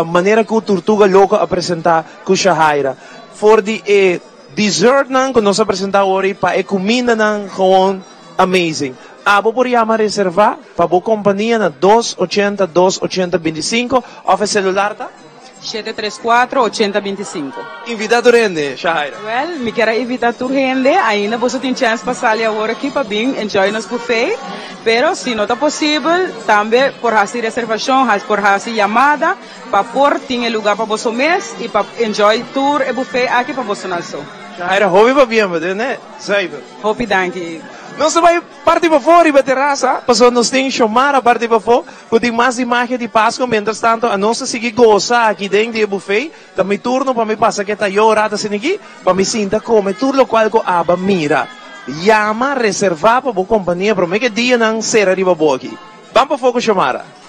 [SPEAKER 3] manera ku Turtuga Loko a presenta ku Shahaira. For di e dessertnan ku nos a presenta awor i pa e kumindanan gewoon amazing. Abo por yama reserva pa bo kompania na dos ochenta dos ochenta bintisinko of e celular ta?
[SPEAKER 11] 734 80 25.
[SPEAKER 3] Invita tur hende, Shahaira.
[SPEAKER 11] Wel, mi kier a invita tur hende, ainda boso tin chance pa sali awor aki pa bin enjoy nos buffet, pero si no ta posibel, tambe por haci reservacion, por haci yamada pa por tin e lugar pa boso mes y pa enjoy tur e buffet aki pa bosonan so.
[SPEAKER 3] Shahaira, hopi pabien bo den e zuiver.
[SPEAKER 11] Hopi danki.
[SPEAKER 3] Nos ta bai parti pafó riba terasa, pasobra nos tin Xiomara parti pafó, ku tin mas di magia di Pasko. Mientras tanto, anos ta sigui gosa aki den di e bufé. Ta mi turno pa mi pasa ke tayó ora ta asina aki, pa mi sinta kome tur lokual ku aba mira. Yama, reservá pa bo kompania promé ku e dianan sera riba bo aki. Ban pafó ku Xiomara.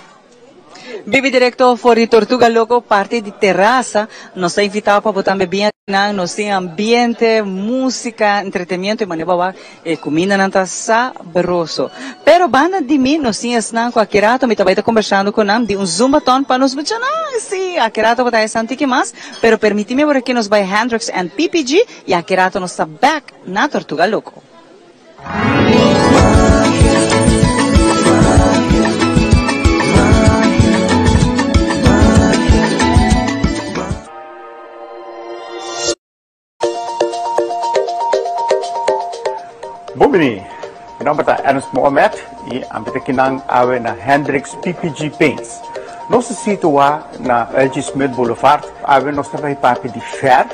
[SPEAKER 4] Bibi directo for di Tortuga Loco parti di terasa. Nos ta invitao pa bo tambe bin akinan. Nos tin ambiente, musica, entretemiento y manera bo a wak e cumindanan ta sabroso. Pero banda di mi nos tin esnan cu aki rato mi ta bay ta conversando cu nan di un zumbaton pa nos muchanan. Si, aki rato bo ta esnan tiki mas, pero permiti mi awor aki nos bay Hendricks and PPG y aki rato nos ta back na Tortuga Loco.
[SPEAKER 12] Bon bini! Mi nomber ta Ernst Mohamed y ami ta kinan awe na Hendricks PPG Paints. Nos ta situa na LG Smith Boulevard. Awe nos ta bai papia di verf.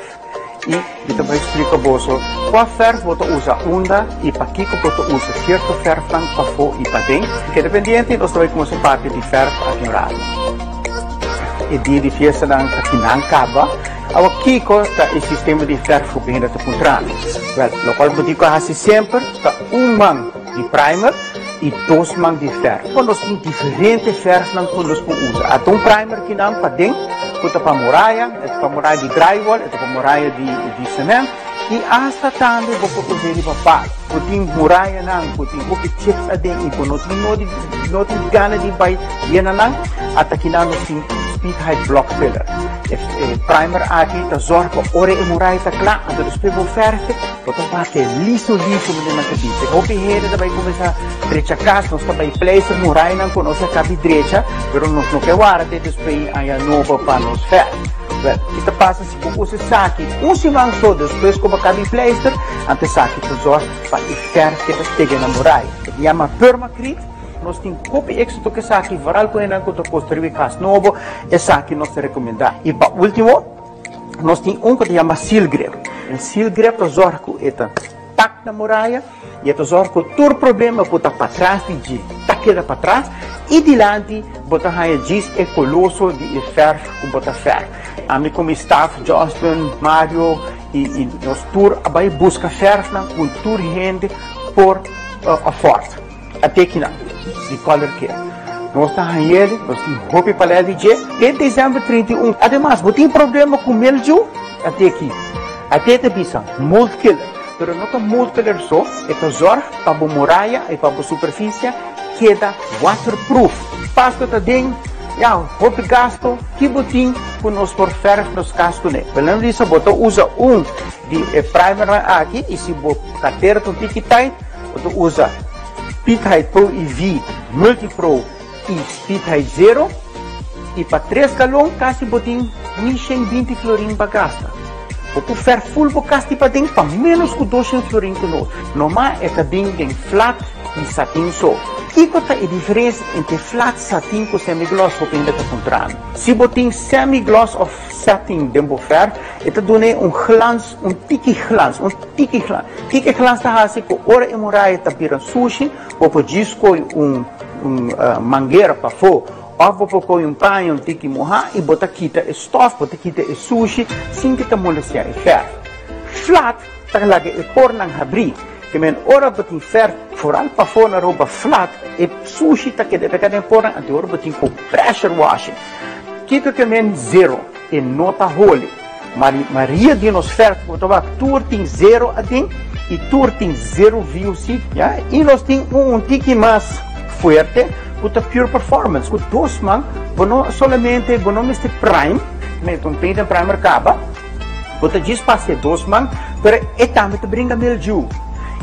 [SPEAKER 12] I mi ta bai splika boso kua fèrf bo ta usa unda i pakiko bo ta usa sierto fèrfnan pafó i paden. Keda pendiente, nos ta bai kuminsá papia di fèrf aki un ratu. E dia di fiestanan ta kinan kaba. Awa kiko ta e sistema di fèrf ku hende ta puntra mi? Wèl, lokual bo tin ku hasi semper ta un man di primer. i dos man di fèrf. Nos tin diferente fèrfnan ku nos por usa. Ata un primer kinan paden ku ta pa muraya, e ta pa muraya di drywall, e ta pa muraya di di semènt i asta tambe bo por us'é riba palo. Bo tin murayanan ku tin hopi chips aden i bo no tin no di no tin gana di bai yena nan, ata kinan nos tin Speed Height Block Filler. E primer aki ta zorg pa ora e muraya ta kla, anto despues bo fèrf. Bo ta wak e liso liso manera nan ta bisa. Hopi hende ta bai kuminsá drecha kas, nos ta bai pleister murainan ku nos a kabi drecha, pero nos no ke wara te despues aña nobo pa nos fè. Wèl, ki ta pasa si bo usa esaki un siman so despues ku bo kabi pleister? Anto esaki ta zòrg pa e fèrf keda pega na murai. E ta yama Permacrete. Nos tin hopi éksito ku esaki, vooral ku hendenan ku ta konstruí kas nobo, esaki nos ta rekomendá. I pa último. Nos tin un ku ta yama seal grip. E seal grip ta zorg ku e ta tak na muraya i e ta zorg ku tur problema ku ta patras di dje ta keda patras i dilanti bo ta haña djis e koloso di e fèrf ku bo ta fèrf. Ami ku mi staf, Justin, Mario i i nos tur a bai buska fèrfnan ku tur hende por afford. A tekinan di Color Care. Nos ta hañ'el, nos tin hopi palè di dje. Te december 31. Ademas, bo tin problema ku mildew? A teki. A te ta bisa mold killer. Pero no ta mold killer so, e ta zorg pa bo muraya i pa bo superfisie keda waterproof. Pasto ta den, ya, hopi gasto. Ki bo tin ku nos por verf nos kas kuné? Belen bisa bo ta usa un di e primernan aki i si bo kartera ta un tiki tight, Bo ta usa Speedhide Pro EV, Multi Pro i Speedhide Zero i pa tres galon kasi bo tin 1120 florin pa gasta. Bo por fèrf ful bo kas di paden pa ménos ku 200 florin ku nos. Normal e ta bin den flat i satin so. Kiko ta e diferensia entre flat, satin ku semi-gloss hopi hende ta puntra mi. Si bo tin semi-gloss òf satin den bo fèrf e ta dun'é un glans, un tiki glans, un. Tiki glans. Tiki glans ta hasi ku ora e muraya ta bira sushi, bo por djis koi un un manguera pafó òf bo por koi un paña un tiki muhá i bo ta kita e stòf, bo ta kita e sushi sin ku ta molestiá e fèrf. Flat ta laga e pornan habrí. Ke men ora bo tin fèrf foral pafó na roba flat, e sushi ta keda pegá den e pornan, anto ora bo tin ku pressure washing. Kiko ke men zero? E no ta holi. Mari Maria di nos fèrf bo ta wak tur tin zero aden i tur tin zero VOC ya i nos tin un un tiki mas fuerte ku ta pure performance ku dos man bo no solamente bo no mester prime met un paint and primer kaba bo ta djis pasa e dos man pero e tambe ta bringa mildew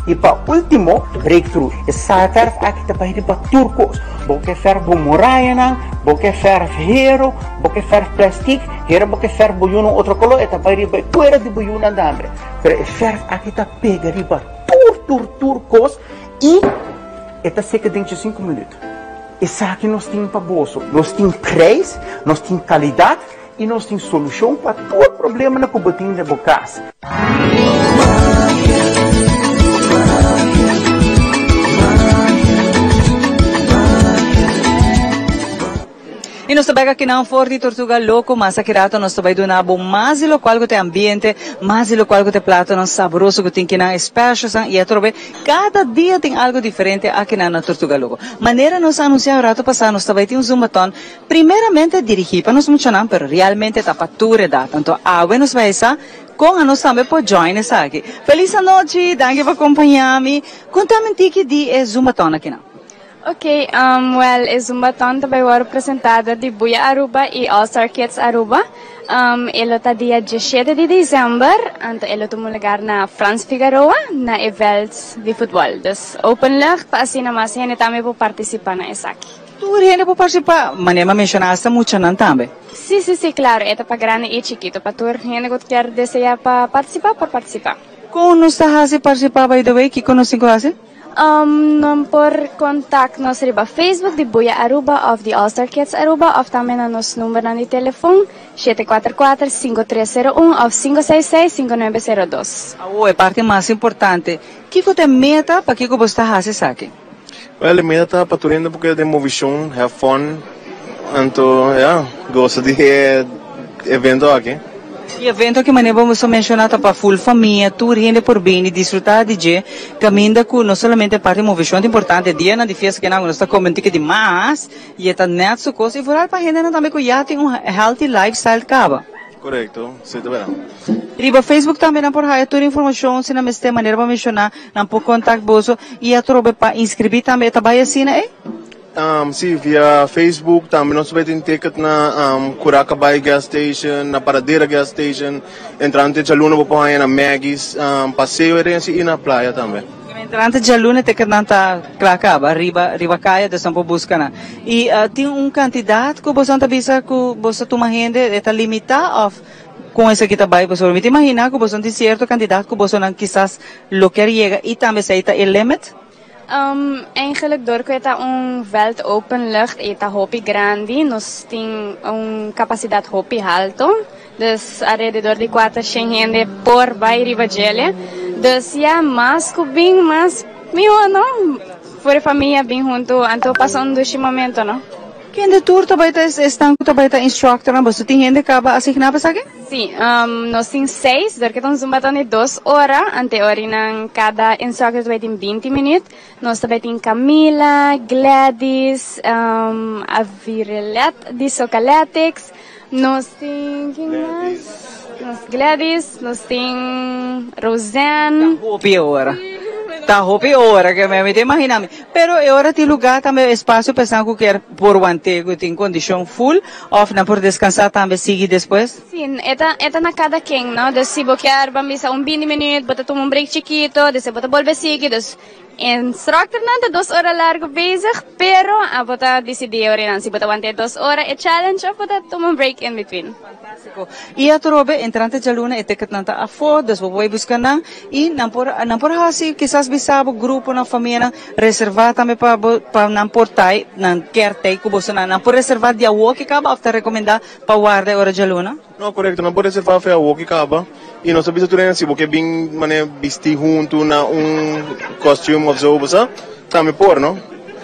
[SPEAKER 12] i pa ultimo breakthrough e sa fèrf aki ta bai riba tur kos bo ke fèrf bo murayanan bo ke fèrf hero bo ke fèrf plastic. Hera bo ke fèrf bo yu na un otro koló, e ta bai riba e kuera di bo yunan tambe. Pero e fèrf aki ta pega riba tur, tur, tur kos i e ta seka den sinku minüt. Esaki nos tin pa boso. Nos tin prijs, nos tin kalidat i nos tin solushon pa tur problemanan ku bo tin den bo kas.
[SPEAKER 4] Y nos ta bek akinan for di Tortuga Loco, mas aki rato nos ta bay duna bo mas di locual cu ta e ambiente, mas di locual cu ta e platonan sabroso cu tin kinan, e specialsnan y atrobe cada dia tin algo diferente akinan na Tortuga Loco. Manera nos a anuncia un rato pasa nos ta bay tin un Zumbaton primeramente dirigi pa nos muchanan pero realmente ta pa tur edad, anto awe nos bay sa con anos tambe por join esaki. Feliz anochi, danki pa compaña mi, contame un tiki di e Zumbaton akinan.
[SPEAKER 13] Ok, um, well, e Zumbathon ta bai wòrdu presentá dor di Buya Aruba i All Star Kids Aruba. Um, e lo ta dia 17 di december, anto e lo tuma lugar na Frans Figaroa, na e veld di futbòl. Dus openlucht pa asina mas hende tambe por partisipá na esaki.
[SPEAKER 4] Tur hende por partisipá, manera mi a menshoná, hasta muchanan tambe.
[SPEAKER 13] Sí, sí, sí, klaro, e ta pa grandi i chikitu, pa tur hende ku kier deseá pa partisipá, por partisipá.
[SPEAKER 4] Kon nos ta hasi partisipá, by the way? Kiko nos tin ku hasi?
[SPEAKER 13] Nan por contact nos riba Facebook di Buya Aruba of di All Star Kids Aruba of tambe na nos numbernan di telefon 744-5301 of 566-5902.
[SPEAKER 4] Awor e parti mas importante, kiko ta e meta pa kiko bo sta hasi esaki?
[SPEAKER 5] Well, e meta ta pa tur hende por keda den movishon, have fun, anto ya, gosa di e evento aki.
[SPEAKER 4] E evento aki manera bo a menciona ta pa full famia, tur hende por bini disfruta di dje, caminda cu no solamente e parti movecion ta importante, dianan di fiesta kinan nos ta come un tiki di mas y e ta net su cos y vooral pa hendenan tambe cu ya tin un healthy lifestyle caba.
[SPEAKER 14] Correcto, si ta bera.
[SPEAKER 4] Riba Facebook tambe nan por haya tur informacion si nan mester manera bo a menciona nan por contact boso y atrobe pa inscribi tambe e ta bay asina ey?
[SPEAKER 14] Si, via Facebook tambe nos por tin ticket na Curacabai Gas Station, na Paradera Gas Station, entrante djaluna bo por haña na Maggie's Paseo Herencia y na playa tambe.
[SPEAKER 4] Entrante djaluna e ticketnan ta kla kaba riba riba kaya dus nan por buska nan. Y tin un cantidad cu boso ta bisa cu boso ta tuma hende e ta limita of con esaki ta bay pasobra mi ta imagina cu boso tin cierto cantidad cu bosonan kisas lo kier yega y tambe esey ta e limit?
[SPEAKER 13] Um, eigenlijk door ku e ta un veld openlucht i ta hopi grandi, nos tin un kapasidat hopi halto. Dus alrededor di kuatershen hende por bai riba djele. Dus ya, mas ku bin, mas mihó, no? Voor e famia bin huntu, anto pasa un dushi momento, no?
[SPEAKER 4] Kende tur ta bai ta esnan ku ta bai ta instructornan? Boso tin hende kaba asigná pa esaki?
[SPEAKER 13] Sí, nos tin seis, dor ke ta un zumbaton di dos ora, ante orinan kada instructor ta bai tin binti minuut. Nos ta bai tin Camila, Gladys, Avirelet di Socaletics, nos tin kin mas? Nos Gladys, nos tin Roseanne.
[SPEAKER 4] Ta hopi ora. Ta hopi ora ke mi ta imagina mi. Pero e ora tin lugar tambe espacio pa esnan cu kier por wante cu tin condicion full of nan por descansa tambe sigui despues?
[SPEAKER 13] Si, e ta e ta na cada ken, no? Dus si bo kier ban bisa un binti minuut bo ta tuma un break chikito, despues bo ta bolbe sigui, dus instructornan ta dos ora largo bezig, pero abo ta dicidi e ora si bo ta wante e dos ora e challenge of bo ta tuma un break in between.
[SPEAKER 4] Fantastico. Y atrobe entrante djaluna e ticketnan ta afo, dus bo por bay busca nan y nan por nan por haci kisas bisa bo gruponan, famianan reserva tambe pa bo pa nan por tay, nan kier tay cu bosonan. Nan por reserva di awo ki caba of ta recomenda pa warda e ora djaluna?
[SPEAKER 14] No, corecto, nan por reserva fe awo ki caba y nos ta bisa tur hende si bo ke bin mane bisti hunto na un costume of zo bo sa, tambe por no.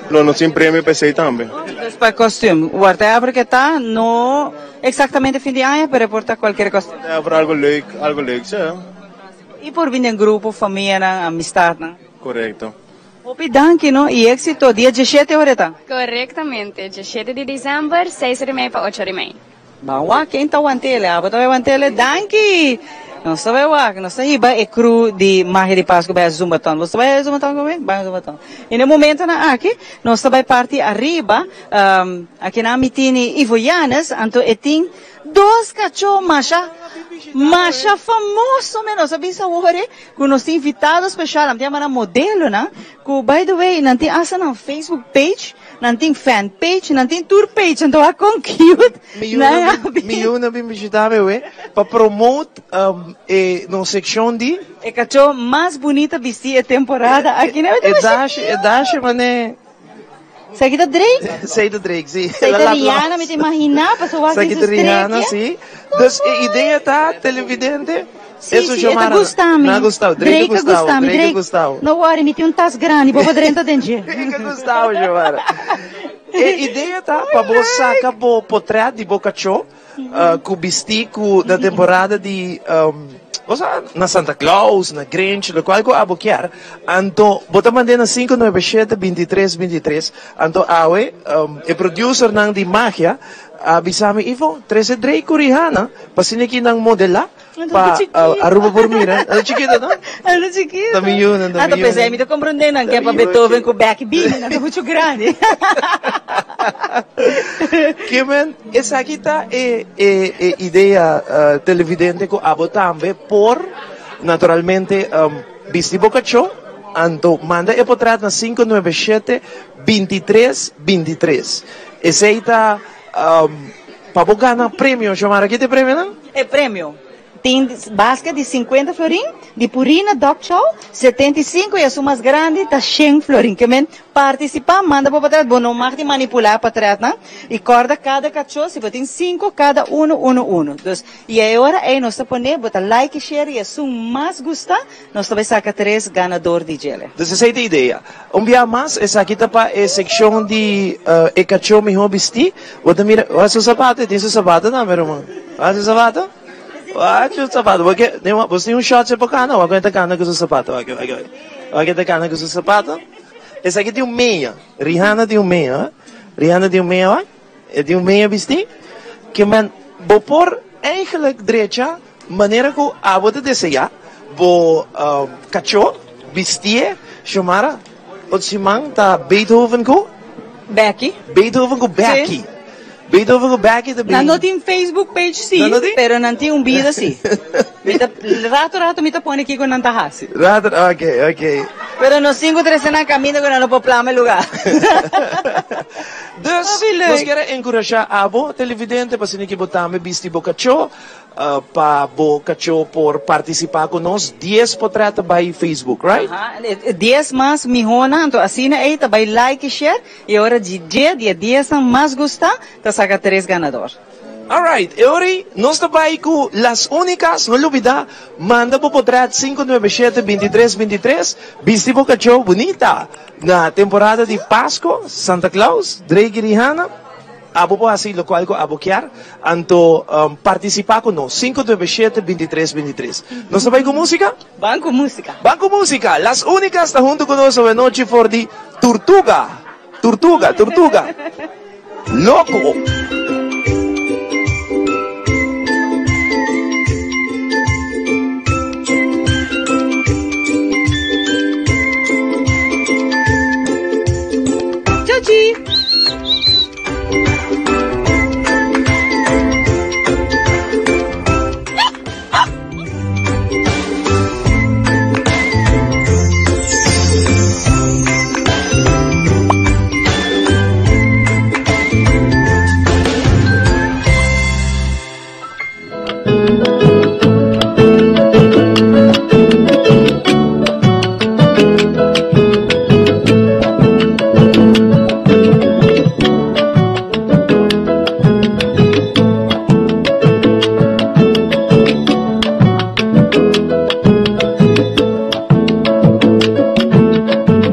[SPEAKER 14] Lo nos tin premio pa esey tambe.
[SPEAKER 4] Dus pa costume, whatever ke ta, no exactamente fin di aña, pero e por ta cualkier costume.
[SPEAKER 14] Whatever, algo leuk, algo leuk, si.
[SPEAKER 4] Y por bin den grupo, famianan, amistadnan.
[SPEAKER 14] Corecto.
[SPEAKER 4] Hopi danki no y exito. Dia diesshete ora e ta?
[SPEAKER 13] Corectamente, diesshete di december, seis ora y mei pa ocho ora y mei.
[SPEAKER 4] Ban wak ken ta wantele, abo ta bai wantele, danki! Nos ta bai wak, nos ta hiba e crew di Magia di Pascu bai a Zumbaton. Bo ta bai a Zumbaton ku mi? Bai a Zumbaton. I na e momentonan aki nos ta bai parti ariba, aki nan mi tini Ivo Yanes, anto e tin dos kachó masha, masha famoso men. Nos a bisa awor ku nos tin invitado speshal, nan ta yama nan modelonan, ku by the way nan tin asta nan Facebook page. Nan tin fan page, nan tin tur page, anto wak kon cute.
[SPEAKER 3] Mi yunan bin, mi yunan bin bishita mi awe pa promote e nos seccion di.
[SPEAKER 4] E cacho mas bunita bisti e temporada aki.
[SPEAKER 3] E dashi, e dashi mane.
[SPEAKER 4] Esaki ta Drake?
[SPEAKER 3] Esey ta Drake, si.
[SPEAKER 4] Esey ta Rihanna, mi ta imagina, pasobra wak den su
[SPEAKER 3] Esaki ta Rihanna,
[SPEAKER 4] streekje.
[SPEAKER 3] si. Dus e idea ta, televidente.
[SPEAKER 4] Sí,
[SPEAKER 3] Eso
[SPEAKER 4] sí, e ta
[SPEAKER 3] Xiomara,
[SPEAKER 4] gusta mi.
[SPEAKER 3] Na gustao, Drake
[SPEAKER 4] Drake a
[SPEAKER 3] gustao,
[SPEAKER 4] gusta mi,
[SPEAKER 3] Drake
[SPEAKER 4] Drake.
[SPEAKER 3] gustao.
[SPEAKER 4] No worry, mi tin un tas grandi, bo por drenta den dje.
[SPEAKER 3] Drake gustao, Xiomara. E idea ta pa bo saca bo potret di bo cachó cu bisti cu na temporada di, bo sa, na Santa Claus, na Grinch, locual cu abo kier. Anto bo ta mand'é na 597 23 23. Anto awe e producernan di Magia a bisa mi, Ivo, trece Drake cu Rihanna pa asina ki nan modela. Pa Aruba por mira. Ando chiquito, no?
[SPEAKER 4] Ando chiquito.
[SPEAKER 3] Ta mi yunan, ta mi
[SPEAKER 4] Anto
[SPEAKER 3] yunan.
[SPEAKER 4] pensé, mi ta comprende nan ke pa Beethoven ku Becky B, nan ta mucho grandi.
[SPEAKER 3] Kimen, esaki ta e e e idea televidente ku abo tambe por naturalmente bisti bo kachó, anto manda e potret na 597 23 23. Esei ta pa bo gana premio, Xiomara, ki ta e premionan?
[SPEAKER 4] E premio tin basket di 50 florin, di Purina Dog Chow 75 y esun mas grandi ta 100 florin. Ke men participa, manda bo patret, bo no mag di manipula e patretnan y corda cada cacho si bo tin cinco cada uno uno uno. Dus y e ora ey nos ta pone bo ta like y share y esun mas gusta nos ta bay saca tres ganador di djele.
[SPEAKER 3] Dus esey ta idea. Un bia mas esaki ta pa e seccion di e cachó mihó bistí. Bo ta mira, wak su zapato, e tin su zapato tambe ruman. Wak su zapato. Wak su sapato. Porque, bo tin un shot se por cana, wak ta cana cu su sapato. Wak, wak, wak. Wak ta cana cu su sapato. Esaki tin un meia. Rihanna tin un meia. Rihanna tin un meia, wak. E tin un meia bisti. Ke men, bo por eigenlijk drecha manera cu abo ta desea bo cacho bistie. Xiomara, otro siman ta Beethoven cu?
[SPEAKER 4] Becky.
[SPEAKER 3] Beethoven cu Becky.
[SPEAKER 4] Sí.
[SPEAKER 3] Beethoven cu Becky ta bin.
[SPEAKER 4] Nan no tin Facebook page sí,
[SPEAKER 3] Nan no tin?
[SPEAKER 4] pero nan tin un bida sí. Mi ta, rato rato mi ta pone kico nan ta haci.
[SPEAKER 3] Rato, ok, ok.
[SPEAKER 4] Pero nos tin cu trece nan caminda cu nan no por plama e lugar.
[SPEAKER 3] Dus,
[SPEAKER 4] Hopi leuk.
[SPEAKER 3] nos kier a encurasha abo, televidente, pa asina ki bo tambe bisti bo cacho, pa bo cacho por participa cu nos. Dies potret ta bay Facebook, right?
[SPEAKER 4] Aha, dies mas mihonan, anto asina ey ta bay like y share. Y ora di dje di e diesnan mas gusta ta saca tres ganador.
[SPEAKER 3] Alright, e ora ei nos ta bai cu Las Unicas, no lubida, manda bo potret sinku nuebe shete bintitres bintitres, bisti bo cacho bunita na temporada di Pasco, Santa Claus, Drake y Rihanna, abo por haci locual cu abo kier, anto participa cu nos, sinku nuebe shete bintitres bintitres. Nos ta bai cu musica?
[SPEAKER 4] Ban cu musica.
[SPEAKER 3] Ban cu musica! Las Unicas ta hunto cu nos awe nochi for di Turtuga! Turtuga, Turtuga! Loco!
[SPEAKER 4] Chochi!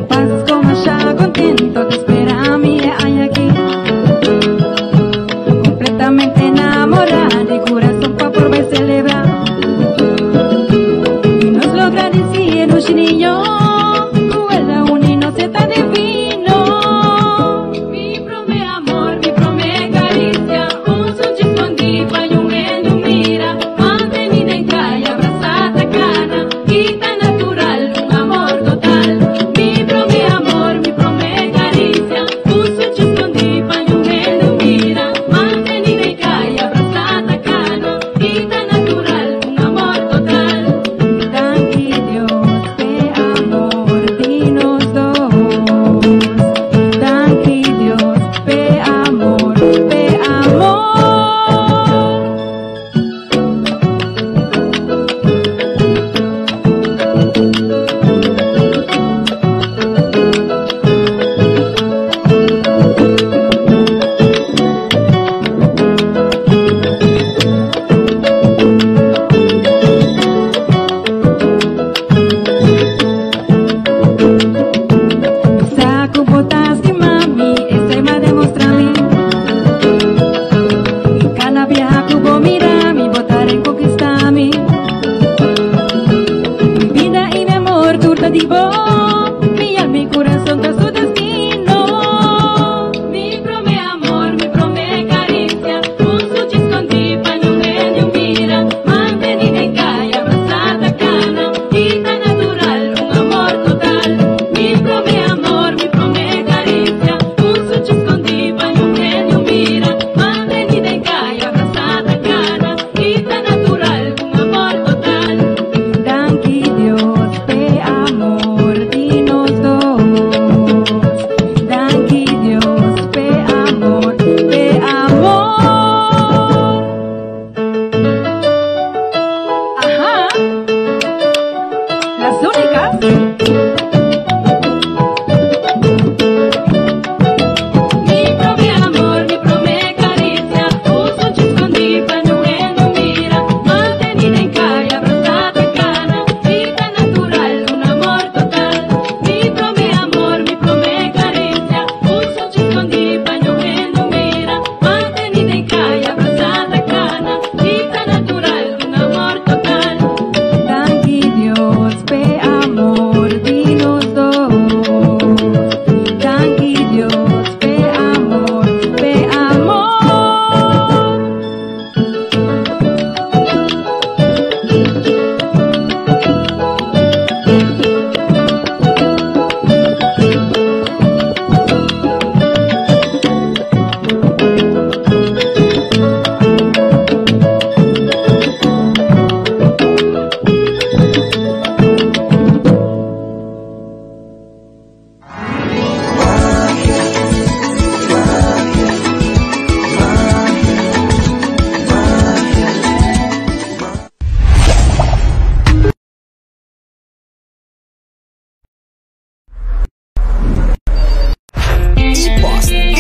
[SPEAKER 6] Pasco masha contento te espera mi e aña aki. Completamente enamora di corazón pa por bay celebra. Y nos logra decir un niño, cu el a uni nos e ta divino. Mi prome amor, mi prome caricia, un sunchi scondi pa un hende mira, manteni den caya, brasa ta cana, y ta natural, un amor total. Mi prome amor, mi prome caricia, un sunchi scondi pa un hende mira, manteni den caya, brasa ta cana, y ta natural, un amor total. Danki Dios p'e amor di nos dos. Danki Dios p'e amor, p'e amor. Sa cu bo ta stima mi, esey m'a demostra mi. Y cada biaha cu bo mira mi, bo ta reconquista mi. Mi bida y mi amor tur ta di bo, mi alma y curason ta su destino. Mi prome amor, mi prome caricia, un suchi scondi pa niun hende un mira, manteni den caya, brasa ta cana, y ta natural, un amor total. Mi prome amor, mi prome caricia, un suchi scondi pa niun hende un mira, manteni den caya, brasa ta cana, y ta natural, un amor total. Danki Dios p'e amor di nos dos. Danki Dios p'e amor, p'e amor.
[SPEAKER 7] Aha. Las únicas.
[SPEAKER 6] Mi prome amor, mi prome caricia, un sunchi scondi pa niun hende mira, manteni den caya, brasa ta cana, y ta natural, un amor total. Mi prome amor, mi prome caricia, un sunchi scondi pa niun hende mira, manteni den caya, brasa ta cana, y ta natural, un amor.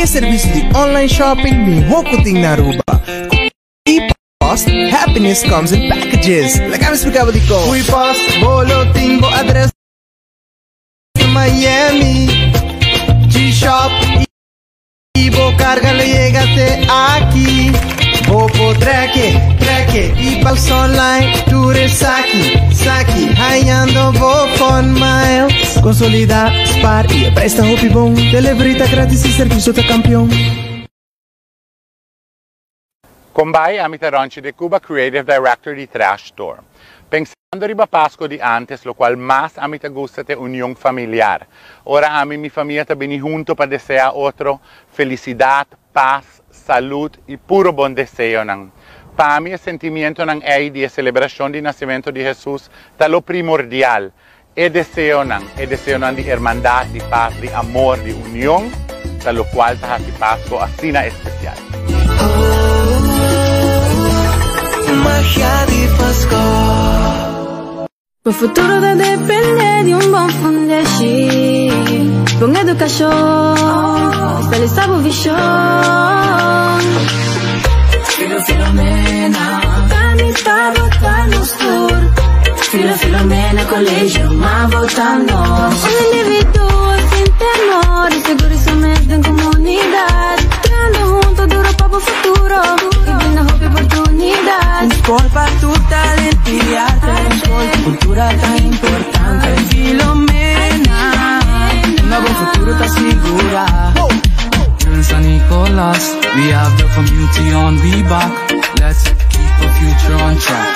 [SPEAKER 2] E servicio di online shopping miho cu tin na Aruba. Cu ePost, happiness comes in packages. Laga mi splica bo dicon. Cu ePost, bo lo tin bo adres na Miami. G-Shop y bo carga lo yega te aki. Bo por trek e, trek e y paga online tur esaki, saki, hayando bo fun miles. Consolida, spaar y e prijs ta hopi bon. Delivery ta gratis y servicio ta campeon.
[SPEAKER 15] Con bay, ami ta Ronchi de Cuba, Creative Director di Trash Store. Pensando riba Pasco di antes, locual mas ami ta gusta t'e union familiar. Ora ami y mi famia ta bini hunto pa desea otro felicidad, paz, salud y puro bon deseonan. Pa mi e sentimientonan ey di e celebracion di nacimento di Jesus ta lo primordial, e deseonan, e deseonan di hermandad, di paz, di amor, di union, ta locual ta haci Pasco asina especial.
[SPEAKER 2] Magia di Pasco.
[SPEAKER 16] Bo futuro ta depende di un bon fundeshi, bon educacion, visualisa bo vision. Filo Filomena, ta mi pa vota nos tur. Filo Filomena Colegio, ma vota nos. Un individuo sin temor y seguro su mes den comunidad. Trahando hunto duro pa bo futuro y brinda hopi oportunidad.
[SPEAKER 2] Un scol pa tur talento y arte. Un scol cu cultura ta importante. Filomena, unda bo futuro ta sigura.
[SPEAKER 17] Here in San Nicolas, we have the community on we back. Let's keep our future on track.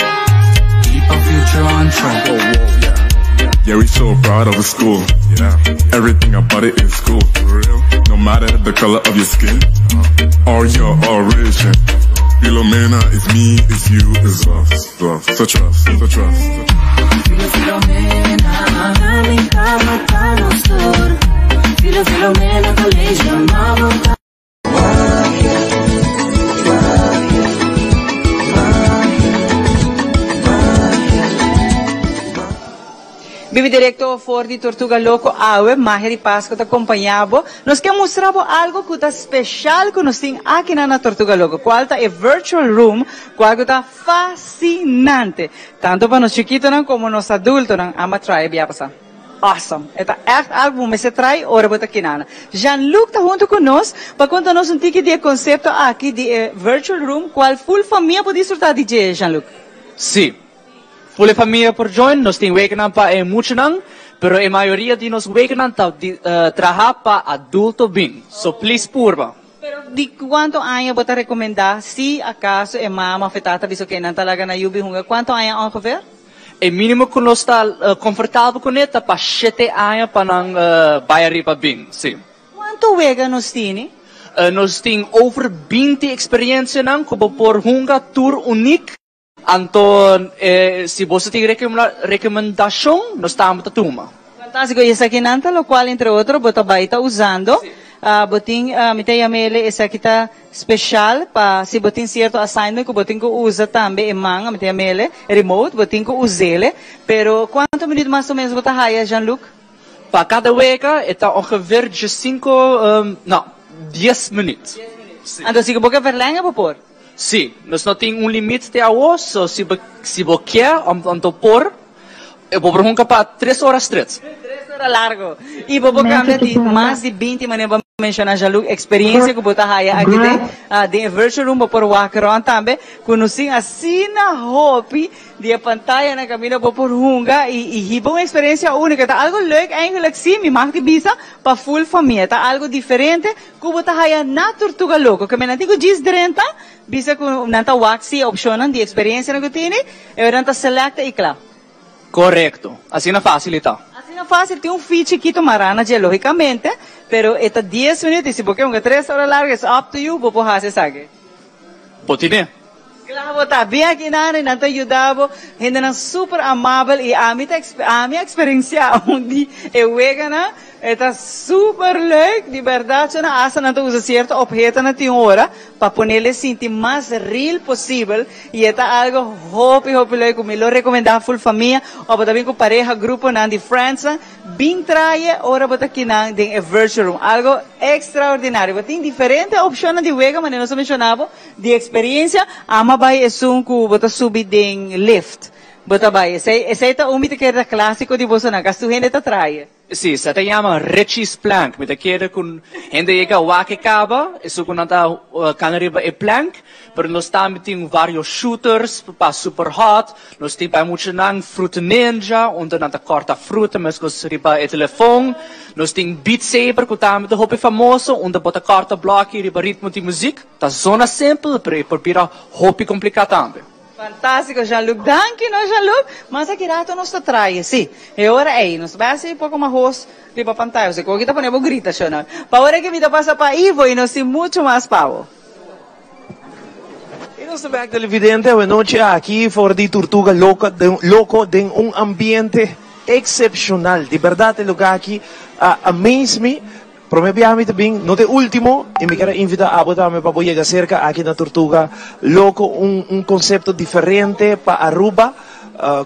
[SPEAKER 17] Keep our future on track.
[SPEAKER 18] Yeah, we so proud of the school. Yeah, everything about it is cool. No matter the color of your skin or your origin. Filomena is me, is you, is us. us. So trust, so trust.
[SPEAKER 16] Filo Filomena, ta mi pa vota nos tur. Filo Filomena Colegio, ma vota.
[SPEAKER 4] Bibo directo for di Tortuga Loco awe, Magia di Pasco ta acompaña bo. Nos kier mustra bo algo cu ta special cu nos tin aki na Tortuga Loco, cual ta e virtual room, cual cu ta fascinante. Tanto pa nos chikitonan como nos adultonan. Amba try bia pasa. Awesome. E ta echt algo cu mester try ora bo ta kinana. Jean-Luc ta hunto cu nos pa conta nos un tiki di e concepto aki di e virtual room, cual full famia por disfruta di dje, Jean-Luc.
[SPEAKER 19] Si. Full e famia por join, nos tin weeknan pa e muchanan, pero e mayoria di nos weeknan ta di traha pa adulto bin. So please purba.
[SPEAKER 4] Pero di cuanto aña bo ta recomenda si acaso e mama of e tata bisa oke nan ta laga na yu bin hunga, cuanto aña ongeveer?
[SPEAKER 19] E minimo cu nos ta comfortabel cune ta pa shete aña pa nan bay ariba bin, si.
[SPEAKER 4] Cuanto wega nos tini?
[SPEAKER 19] Nos tin over 20 experiencianan cu bo por hunga tur uniek. Anto si boso tin recomendacion nos tambe ta tuma.
[SPEAKER 4] Fantastico, y esakinan ta locual entre otro bo ta bay ta usando. Bo tin, mi ta yamele esaki ta special pa si bo tin cierto assignment cu bo tin cu usa tambe e man, mi ta yamele remote, bo tin cu usele. Pero cuanto minuut mas o menos bo ta haya, Jean-Luc?
[SPEAKER 19] Pa cada wega e ta ongeveer diescinco, no, dies minuut.
[SPEAKER 4] Anto si bo ke verlengen bo por?
[SPEAKER 19] Si, nos no tin un limit te awo, so si bo si bo kier anto por, e bo por hunka pa tres ora stret.
[SPEAKER 4] Tres ora largo. Y bo por cambia di mas di 20 manera bo a menciona Jean-Luc, experiencia cu bo ta haya aki den den e virtual room bo por wak rond tambe cu nos tin asina hopi di e pantayanan caminda bo por hunga y y hiba un experiencia unico. Ta algo leuk eigenlijk si, mi mag di bisa pa full famia. Ta algo diferente Ku bo ta haya na Tortuga Loco. Ke men nan tin ku djis drenta, bisa ku nan ta wak si e opshonnan di eksperensianan ku tini, e ora nan ta selekta i kla.
[SPEAKER 19] Korekto. Asina fásil e ta.
[SPEAKER 4] Asina fásil. Tin un fee chikito mará na dje, lógikamente, pero e ta dies minüt i si bo ke un ke tres ora largu, it's up to you, bo por hasi esaki.
[SPEAKER 19] Bo tine.
[SPEAKER 4] Kla bo ta. Bin aki nan i nan ta yuda bo. Hendenan super amabel i ami ta ami a eksperensiá un di e weganan. E ta super leuk, di bèrdat. Su nan asta nan ta usa sierto ophetonan tin ora. pa ponele sinti mas real posibel y e ta algo hopi hopi leuk cu mi lo recomenda full famia of bo ta bin cu pareha gruponan di friendsnan bin traye ora bo ta kinan den e virtual room algo extraordinario bo tin diferente opcionnan di wega manera nos a menciona bo di experiencia ama bay esun cu bo ta subi den lift bo ta bay esey esey ta un mi ta kere ta clasico di bosonan cas tur hende ta traye.
[SPEAKER 19] Sí, sa ta yama Richie's Plank. Mi ta kere ku hende yega wak e kaba, esun ku nan ta kana riba e plank, pero nos tambe tin varios shooters pa super hot, nos tin pa e muchanan Fruit Ninja, unda nan ta kòrta fruta meskos riba e telefon, nos tin Beat Saber ku tambe ta hopi famoso, unda bo ta kòrta blòki riba ritmo di muzik. Ta zona simpel, pero e por bira hopi kompliká tambe.
[SPEAKER 4] Fantástico Jean-Luc, danki no Jean-Luc, mas aki rato nos ta trae, si, e ora ey nos bai haci poco mas hos riba pantaya, si cu aki ta pone bo grita Jean-Luc, pa ora ki mi ta pasa pa Ivo y nos tin mucho mas pa bo.
[SPEAKER 3] Y nos ta bek televidente awe nochi aki for di Tortuga Loca den Loco den un ambiente excepcional, di berdad e lugar aki a amaze mi. Prome biaha mi ta bin, no ta e ultimo, y mi kier a invita abo tambe pa bo yega cerca aki na Tortuga Loco, un un concepto diferente pa Aruba,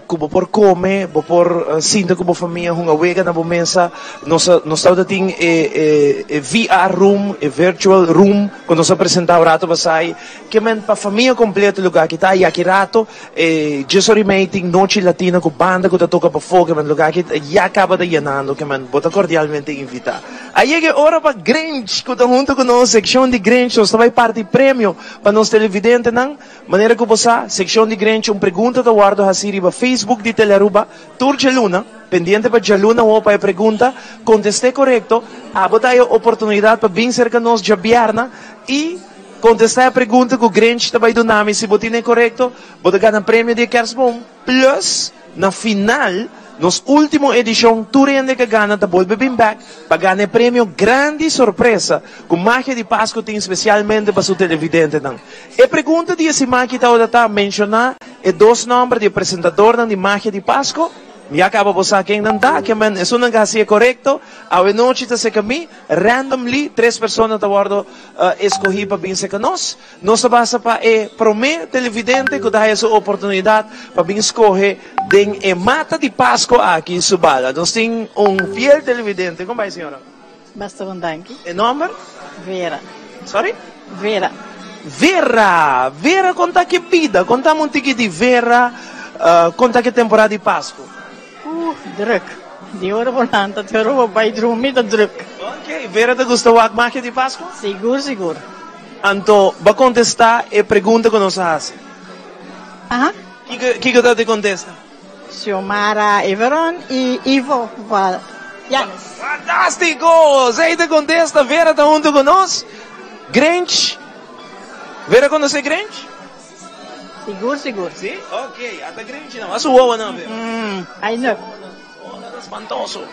[SPEAKER 3] cu bo por come, bo por sinta cu bo famia hunga wega na bo mesa. Nos a nos tabata tin e e e VR room, e virtual room cu nos a presenta un rato pasai, ke men pa famia completo e lugar aki ta, y aki rato e djes ora y mei tin Nochi Latina cu banda cu ta toca pafó, ke men lugar aki ya caba ta yenando, ke men bo ta cordialmente invita. A yega e ora pa Grinch cu ta hunto cu nos, seccion di Grinch, nos ta bay parti premio pa nos televidentenan. Manera cu bo sa, seccion di Grinch un pregunta ta wordo haci riba Facebook di Telearuba tur djaluna, pendiente pa djaluna awo pa e pregunta, conteste corecto, abo ta haya oportunidad pa bin cerca nos djabierna y Kontestá e pregunta ku Grinch ta bai duna mi. Si bo tin e korekto, bo ta gana premio di e kerstboom. Plus, na final, nos último edishon, tur hende ku a gana ta bolbe bin bèk pa gana e premio grandi sorpresa ku Magia di Pasku tin spesialmente pa su televidentenan. E pregunta di e siman aki tabata ta menshoná e dos nòmber di e presentadornan di Magia di Pasku. Mi a kaba bo sa ken nan ta, ke men esunnan ku a hasi e korekto awe nochi ta seka mi. Randomly, tres persona ta wòrdu Escogi pa bin seca nos. Nos ta basa pa e prome televidente cu ta haya su oportunidad pa bin scoge den e mata di Pasco aki su bala. Nos tin un fiel televidente. Con bay señora?
[SPEAKER 9] Basta bon danki.
[SPEAKER 3] E nomber?
[SPEAKER 9] Vera.
[SPEAKER 3] Sorry?
[SPEAKER 9] Vera.
[SPEAKER 3] Vera! Vera con ta ke bida? Contame un tiki di Vera, con ta ke temporada di Pasco?
[SPEAKER 9] Uh, druk. Di ora bo lanta te ora bo bai drumi ta druk.
[SPEAKER 3] Ok, Vera ta gusta wak magia di Pasco?
[SPEAKER 9] Sigur, sigur.
[SPEAKER 3] Anto, bo a contesta e pregunta cu nos a haci?
[SPEAKER 9] Aha.
[SPEAKER 3] Kico, kico ta di contesta?
[SPEAKER 9] Xiomara Everon y Ivo Val Yanes.
[SPEAKER 3] Fantastico! Esey ta contesta, Vera ta hunto cu nos. Grinch, Vera conoce Grinch?
[SPEAKER 9] Sigur, sigur.
[SPEAKER 3] Si? Ok, ata Grinch nan. Wak su wowonan, Vera.
[SPEAKER 9] Mm, I know.
[SPEAKER 3] Oh, nan ta spantoso.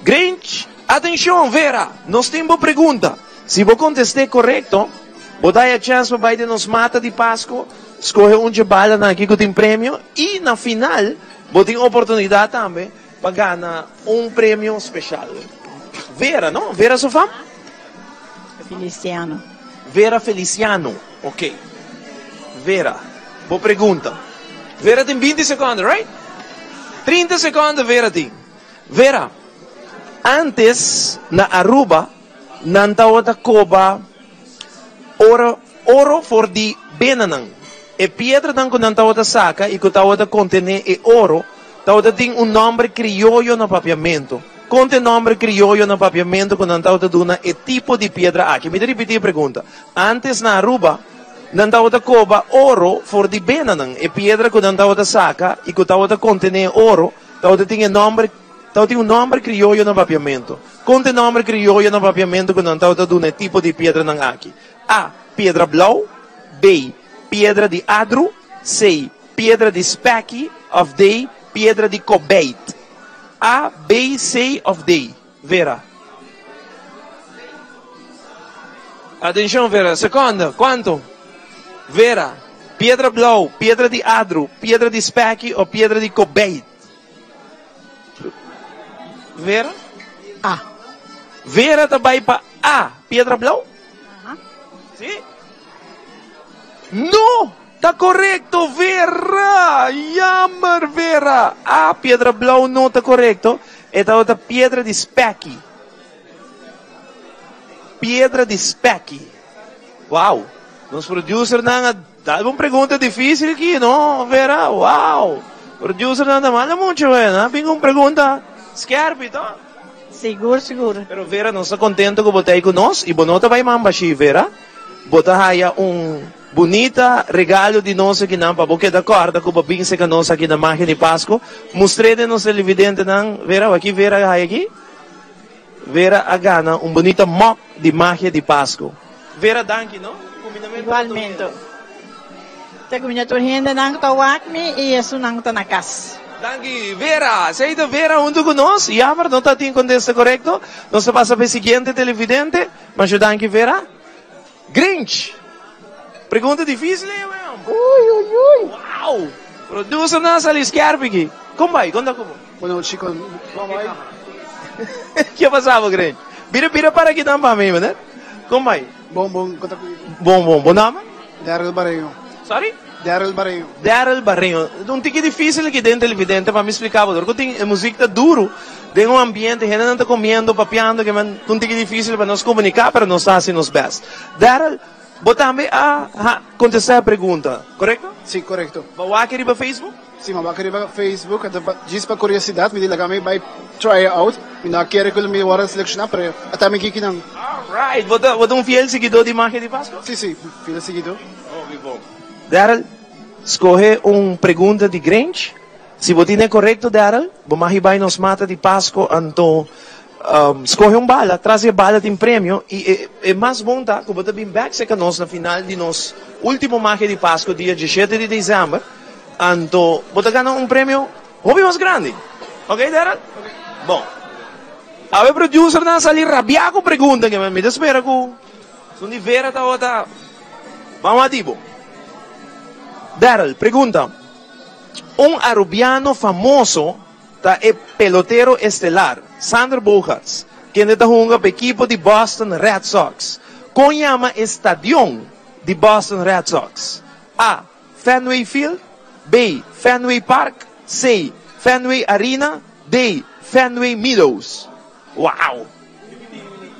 [SPEAKER 3] Grinch, atencion, Vera, nos tin bo pregunta. Si bo contest'é corecto, bo ta haya chance pa bai den nos mata di Pasco, scoge un dje balanan aki cu tin premio y na final bo tin oportunidad tambe pa gana un premio special. Vera, no? Vera su fam?
[SPEAKER 9] Feliciano.
[SPEAKER 3] Vera Feliciano. Ok. Vera, bo pregunta. Vera tin binti seconde, right? Trinta seconde Vera tin. Vera, antes na Aruba nan tawata coba oro, oro for di benanan. E piedranan cu nan tawata saca y cu tawata contene e oro tawata tin un nomber crioyo na papiamento. Con ta e nomber crioyo na papiamento cu nan tawata duna e tipo di piedra aki? Mi ta ripiti e pregunta. Antes na Aruba, nan tabata koba oro for di benanan. E piedra ku nan tabata saka i ku tabata kontené e oro tabata tin e nòmber, tabatin un nòmber krioyo na papiamentu. Kon ta e nòmber krioyo na papiamentu ku nan tabata duna e tipo di piedranan aki? A, Piedra blou. B, Piedra di adru. C, Piedra di spèki. Òf D, Piedra di kobeit. A, B, C òf D? Vera. Atencion Vera, seconda, cuanto? Vera, piedra blauw, piedra di adru, piedra di speki o piedra di kobeit? Vera?
[SPEAKER 9] A.
[SPEAKER 3] Vera ta bai pa A, piedra blauw?
[SPEAKER 9] Aha.
[SPEAKER 3] Si? No! Ta korekto, Vera! Jammer, Vera! Ah, piedra blou no ta korekto. E tabata piedra di spèki. Piedra di spèki. Wow! Nos producernan a dal un pregunta difícil aki, no, Vera? Wow! Producernan ta manda mucho, we. Nan a bin ku un pregunta skèrpi, to?
[SPEAKER 20] Sigur, sigur.
[SPEAKER 3] Pero Vera, nos ta kontento ku bo ta ei ku nos i bo no ta bai man bashí, Vera. Bo ta haya un bunita regalo di nos akinan pa bo keda kòrda ku bo bin serka nos aki na Magia di Pasku. Mustr'é den nos televidentenan, Vera, wak ki Vera a haya aki? Vera a gana un bunita mòp di Magia di Pasku. Vera, danki no.
[SPEAKER 20] Kuminamentu pa tur hende. Igualmente. Ta kuminda tur hendenan ku ta wak mi i esunnan ku ta na kas.
[SPEAKER 3] Danki Vera. Esei ta Vera huntu ku nos. Jammer, no ta tin kontesta korekto. Nos ta pasa pa e siguiente televidente. Masha danki Vera. Grinch! Pregunta difícil ei weon.
[SPEAKER 20] Uy uy uy.
[SPEAKER 3] Wow! Producer nan a sali skerp aki. Kon bai? Kon ta ku bo?
[SPEAKER 21] Bon nochi kon bai?
[SPEAKER 3] Ke a pasa bo Grinch? Bira bira para aki nan pa mi meneer. Kon bai?
[SPEAKER 21] Bon bon kon ta ku?
[SPEAKER 3] Bon bon. Bo nòmber?
[SPEAKER 21] Daryl Barreño.
[SPEAKER 3] Sorry?
[SPEAKER 21] Daryl Barreño.
[SPEAKER 3] Daryl Barreño. Un tiki difícil aki den televidente pa mi splica bo. Dor ku tin e muziek ta duru den un ambiente, hendenan ta comiendo, papiando, ke men un tiki difícil pa nos comunica, pero nos ta haci nos best. Daryl, bo tambe a ha contesta e pregunta, corecto?
[SPEAKER 21] Sí, corecto.
[SPEAKER 3] Bo a wak riba Facebook?
[SPEAKER 21] Sí, mi a wak riba Facebook, anto pa djis pa curiosidad mi di laga mi bai try it out. Mi no a kere cu lo mi worde selecciona, pero ata mi kiki nan.
[SPEAKER 3] Alright, bo ta bo ta un fiel siguidor di Magia di Pascua?
[SPEAKER 21] Sí, sí, fiel siguidor.
[SPEAKER 3] Hopi bon. Daryl, scoge un pregunta di Grinch. Si bo tin e corecto, Daryl, bo mag bai nos mata di Pasco, anto scoge un bala, tras di e bala tin premio, y e e mas bon ta cu bo ta bin bek cerca nos na final di nos ultimo Magia di Pasco, dia diesshete di december, anto bo ta gana un premio hopi mas grandi. Ok, Daryl? Bon. Awe producernan a sali rabia cu pregunta, mi ta spera cu esun di Vera tabata. Ban wak di bo. Daryl, pregunta. Un Arubiano famoso ta e pelotero estelar, Xander Bogaerts, kende ta hunga pa ekipo di Boston Red Sox. Kon yama e stadion di Boston Red Sox? A. Fenway Field B. Fenway Park C. Fenway Arena D. Fenway Meadows Wow!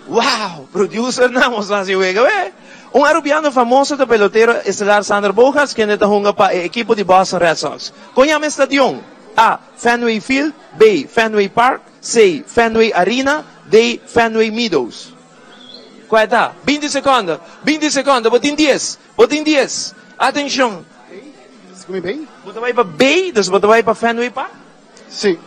[SPEAKER 3] Wow! Producer nan mos hasi wega we. Un Arubiano famoso ta pelotero estelar Xander Bogaerts kende ta hunga pa e ekipo di Boston Red Sox. Kon yama e stadion? A. Fenway Field B. Fenway Park C. Fenway Arena D. Fenway Meadows Kua e ta? 20 sekonda! 20 sekonda! Bo tin dies! Bo tin dies! Atenshon! Bo ta bai pa B, dus bo ta bai pa Fenway Park?
[SPEAKER 21] Sí.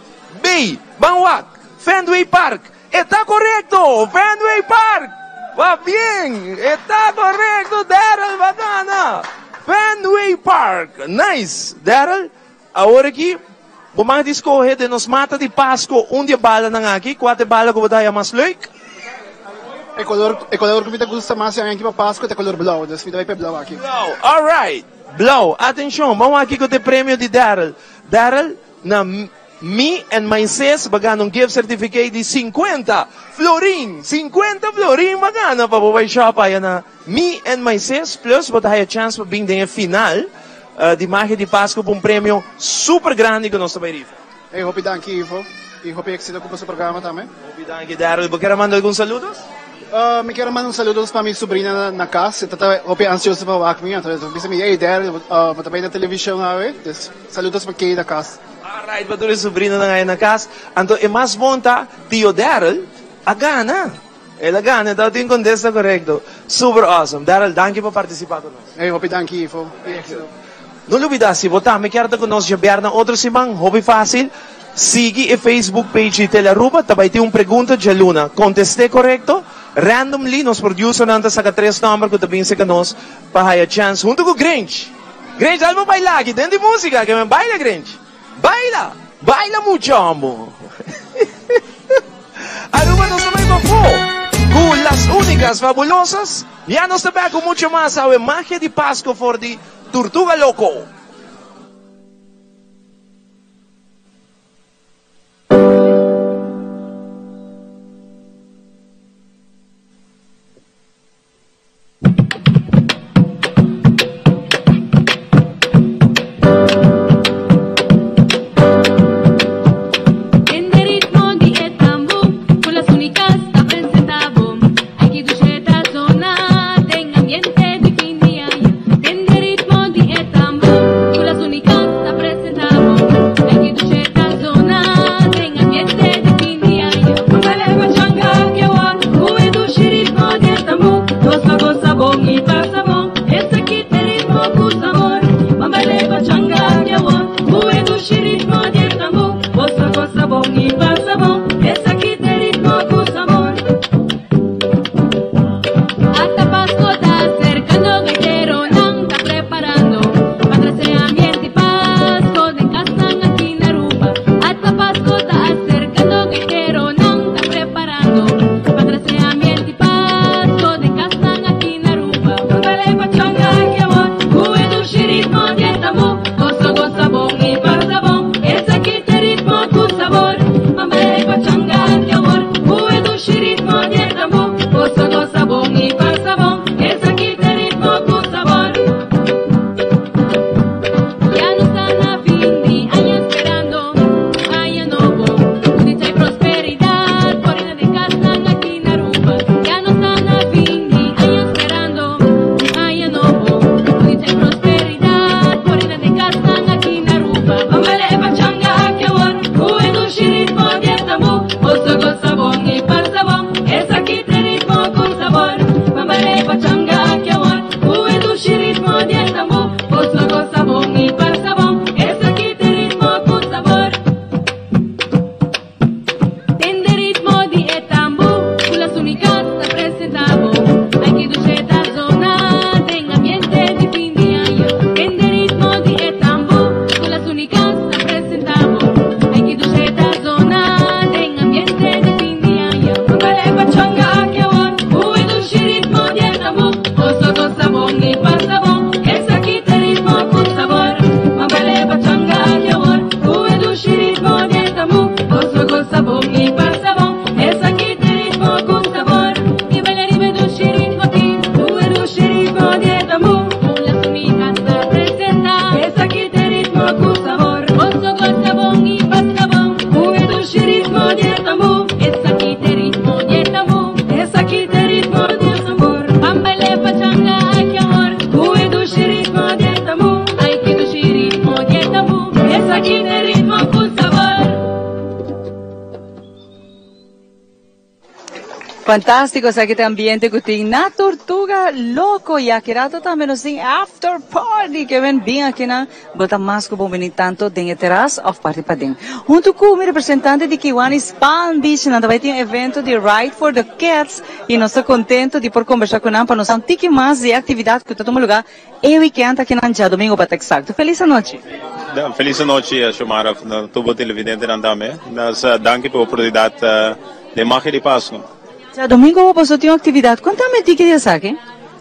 [SPEAKER 3] B, Ban wak. Fenway Park. E ta korekto! Fenway Park! Va bien! E ta korekto, Daryl va gana! Fenway Park! Nice! Daryl, awor aki bo mag di skohe den nos mata di Pasko un di e balanan aki. Kua ta e bala ku bo ta haya mas leuk?
[SPEAKER 21] E kolor, e kolor ku mi ta gusta mas e aña aki pa Pasko ta e kolor blou, dus mi ta bai pa e blou aki.
[SPEAKER 3] Blou, alright! Blou, atenshon, ban wak kiko ta e premio di Daryl. Daryl, na mi and my sis ba gana un gift certificate di 50 florin! 50 florin ba gana pa bo bai shop aya na mi and my sis plus bo ta haya chance pa bin den e final di Magia di Pascu pa un premio super grandi cu nos ta bai rifa.
[SPEAKER 21] Hey, hopi danki Ivo y hopi exito cu boso programa tambe.
[SPEAKER 3] Hopi danki Daryl. Bo kier a manda algun saludos?
[SPEAKER 21] Mi kier a manda un saludos pa mi sobrina na cas. E ta ta hopi ansioso pa wak mi. Anto e ta bisa mi, Hey Daryl, bo ta bay na television awe? Dus saludos pa Kay na cas.
[SPEAKER 3] Alright, pa tur e sobrinonan aya na cas. Anto e mas bon ta tio Daryl a gana. El a gana, e tabatin contesta corecto. Super awesome. Daryl, danki pa participa cu nos.
[SPEAKER 21] Hey, hopi danki Ivo. Y exito.
[SPEAKER 3] No lubida, si bo tambe kier ta cu nos djabièrnè otro siman, hopi facil, sigui e Facebook page di Telearuba, ta bay tin un pregunta djaluna. Contest'é corecto, randomly nos producernan ta saca tres nomber cu ta bin cerca nos pa haya chance hunto cu Grinch. Grinch, dal bo baila aki den di musica, ke men baila Grinch. Baila! Baila mucha hombo! Aruba nos ta bay pafó cu Las Únicas Fabulosas. Ya nos ta bek cu mucho mas awe Magia di Pasco for di Tortuga Loco.
[SPEAKER 4] Fantástiko esaki ta ambiente ku tin na Tortuga Loko y aki rato tambe nos tin after party ke wen bin akinan bo ta mas ku bon bini tanto den e teras of parti paden. Hunto ku mi representante di Kiwanis Palm Beach nan ta bai tin evento di Ride for the Cats y nos ta contento di por combersa ku nan pa nos sa un tiki mas di e actividad ku ta tuma lugar e weekend akinan djadomingo pa ta exacto. Feliz anochi.
[SPEAKER 1] Feliz anochi Xiomara, na tur bo televidentenan tambe. Nos danki pa e oportunidad. Den magia di Pasku.
[SPEAKER 4] Djadomingo boso tin un aktividat. Konta mi tiki di esaki.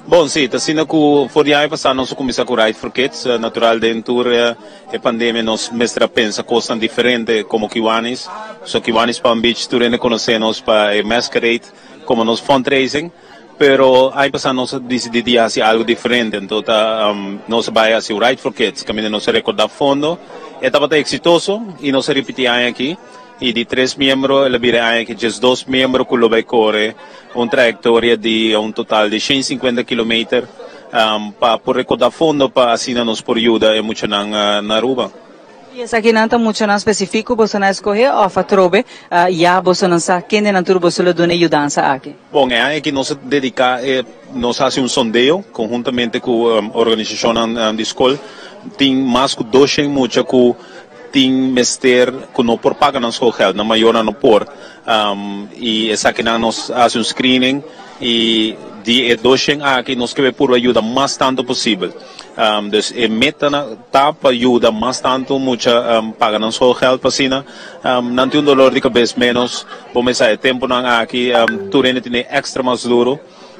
[SPEAKER 1] Bon, sí, ta asina ku for di aña pasá nos a kuminsá ku Ride for Kids. Natural den tur e pandemia nos mester a pensa kosnan diferente komo Kiwanis. So Kiwanis Palm Beach tur hende konosé nos pa e masquerade komo nos fundraising. Pero aña pasá nos a disidí di hasi algu diferente. Anto ta nos a bai hasi un Ride for Kids kaminda nos a rekordá fondo. E tabata eksitoso i nos a ripití aña aki. I di tres miembro el a bira aña ki 12 miembro ku lo bai kore un trayektoria di un total di 150 kilometer pa por rekoda fondo pa asina nos por yuda e muchanan na Aruba.
[SPEAKER 4] I esakinan ta muchanan spesifiko boso nan a eskohe òf atrobe ya bosonan sa kendenan tur boso lo duna e yudansa aki?
[SPEAKER 1] Bon, e aña aki nos a dediká e nos a hasi un sondeo konhuntamente ku organisashonnan di skol. Tin mas ku 200 mucha ku Tin mester ku no por paga nan schoolgeld, nan mayornan no por. I esakinan nos a hasi un screening i di e 200 aki nos kebe purba yuda mas tantu posibel. Dus e meta ta pa yuda mas tantu mucha paga nan schoolgeld pa asina nan tin un dolor di kabes menos. Bo mester sa e tempunan aki tur hende tene extra mas duru.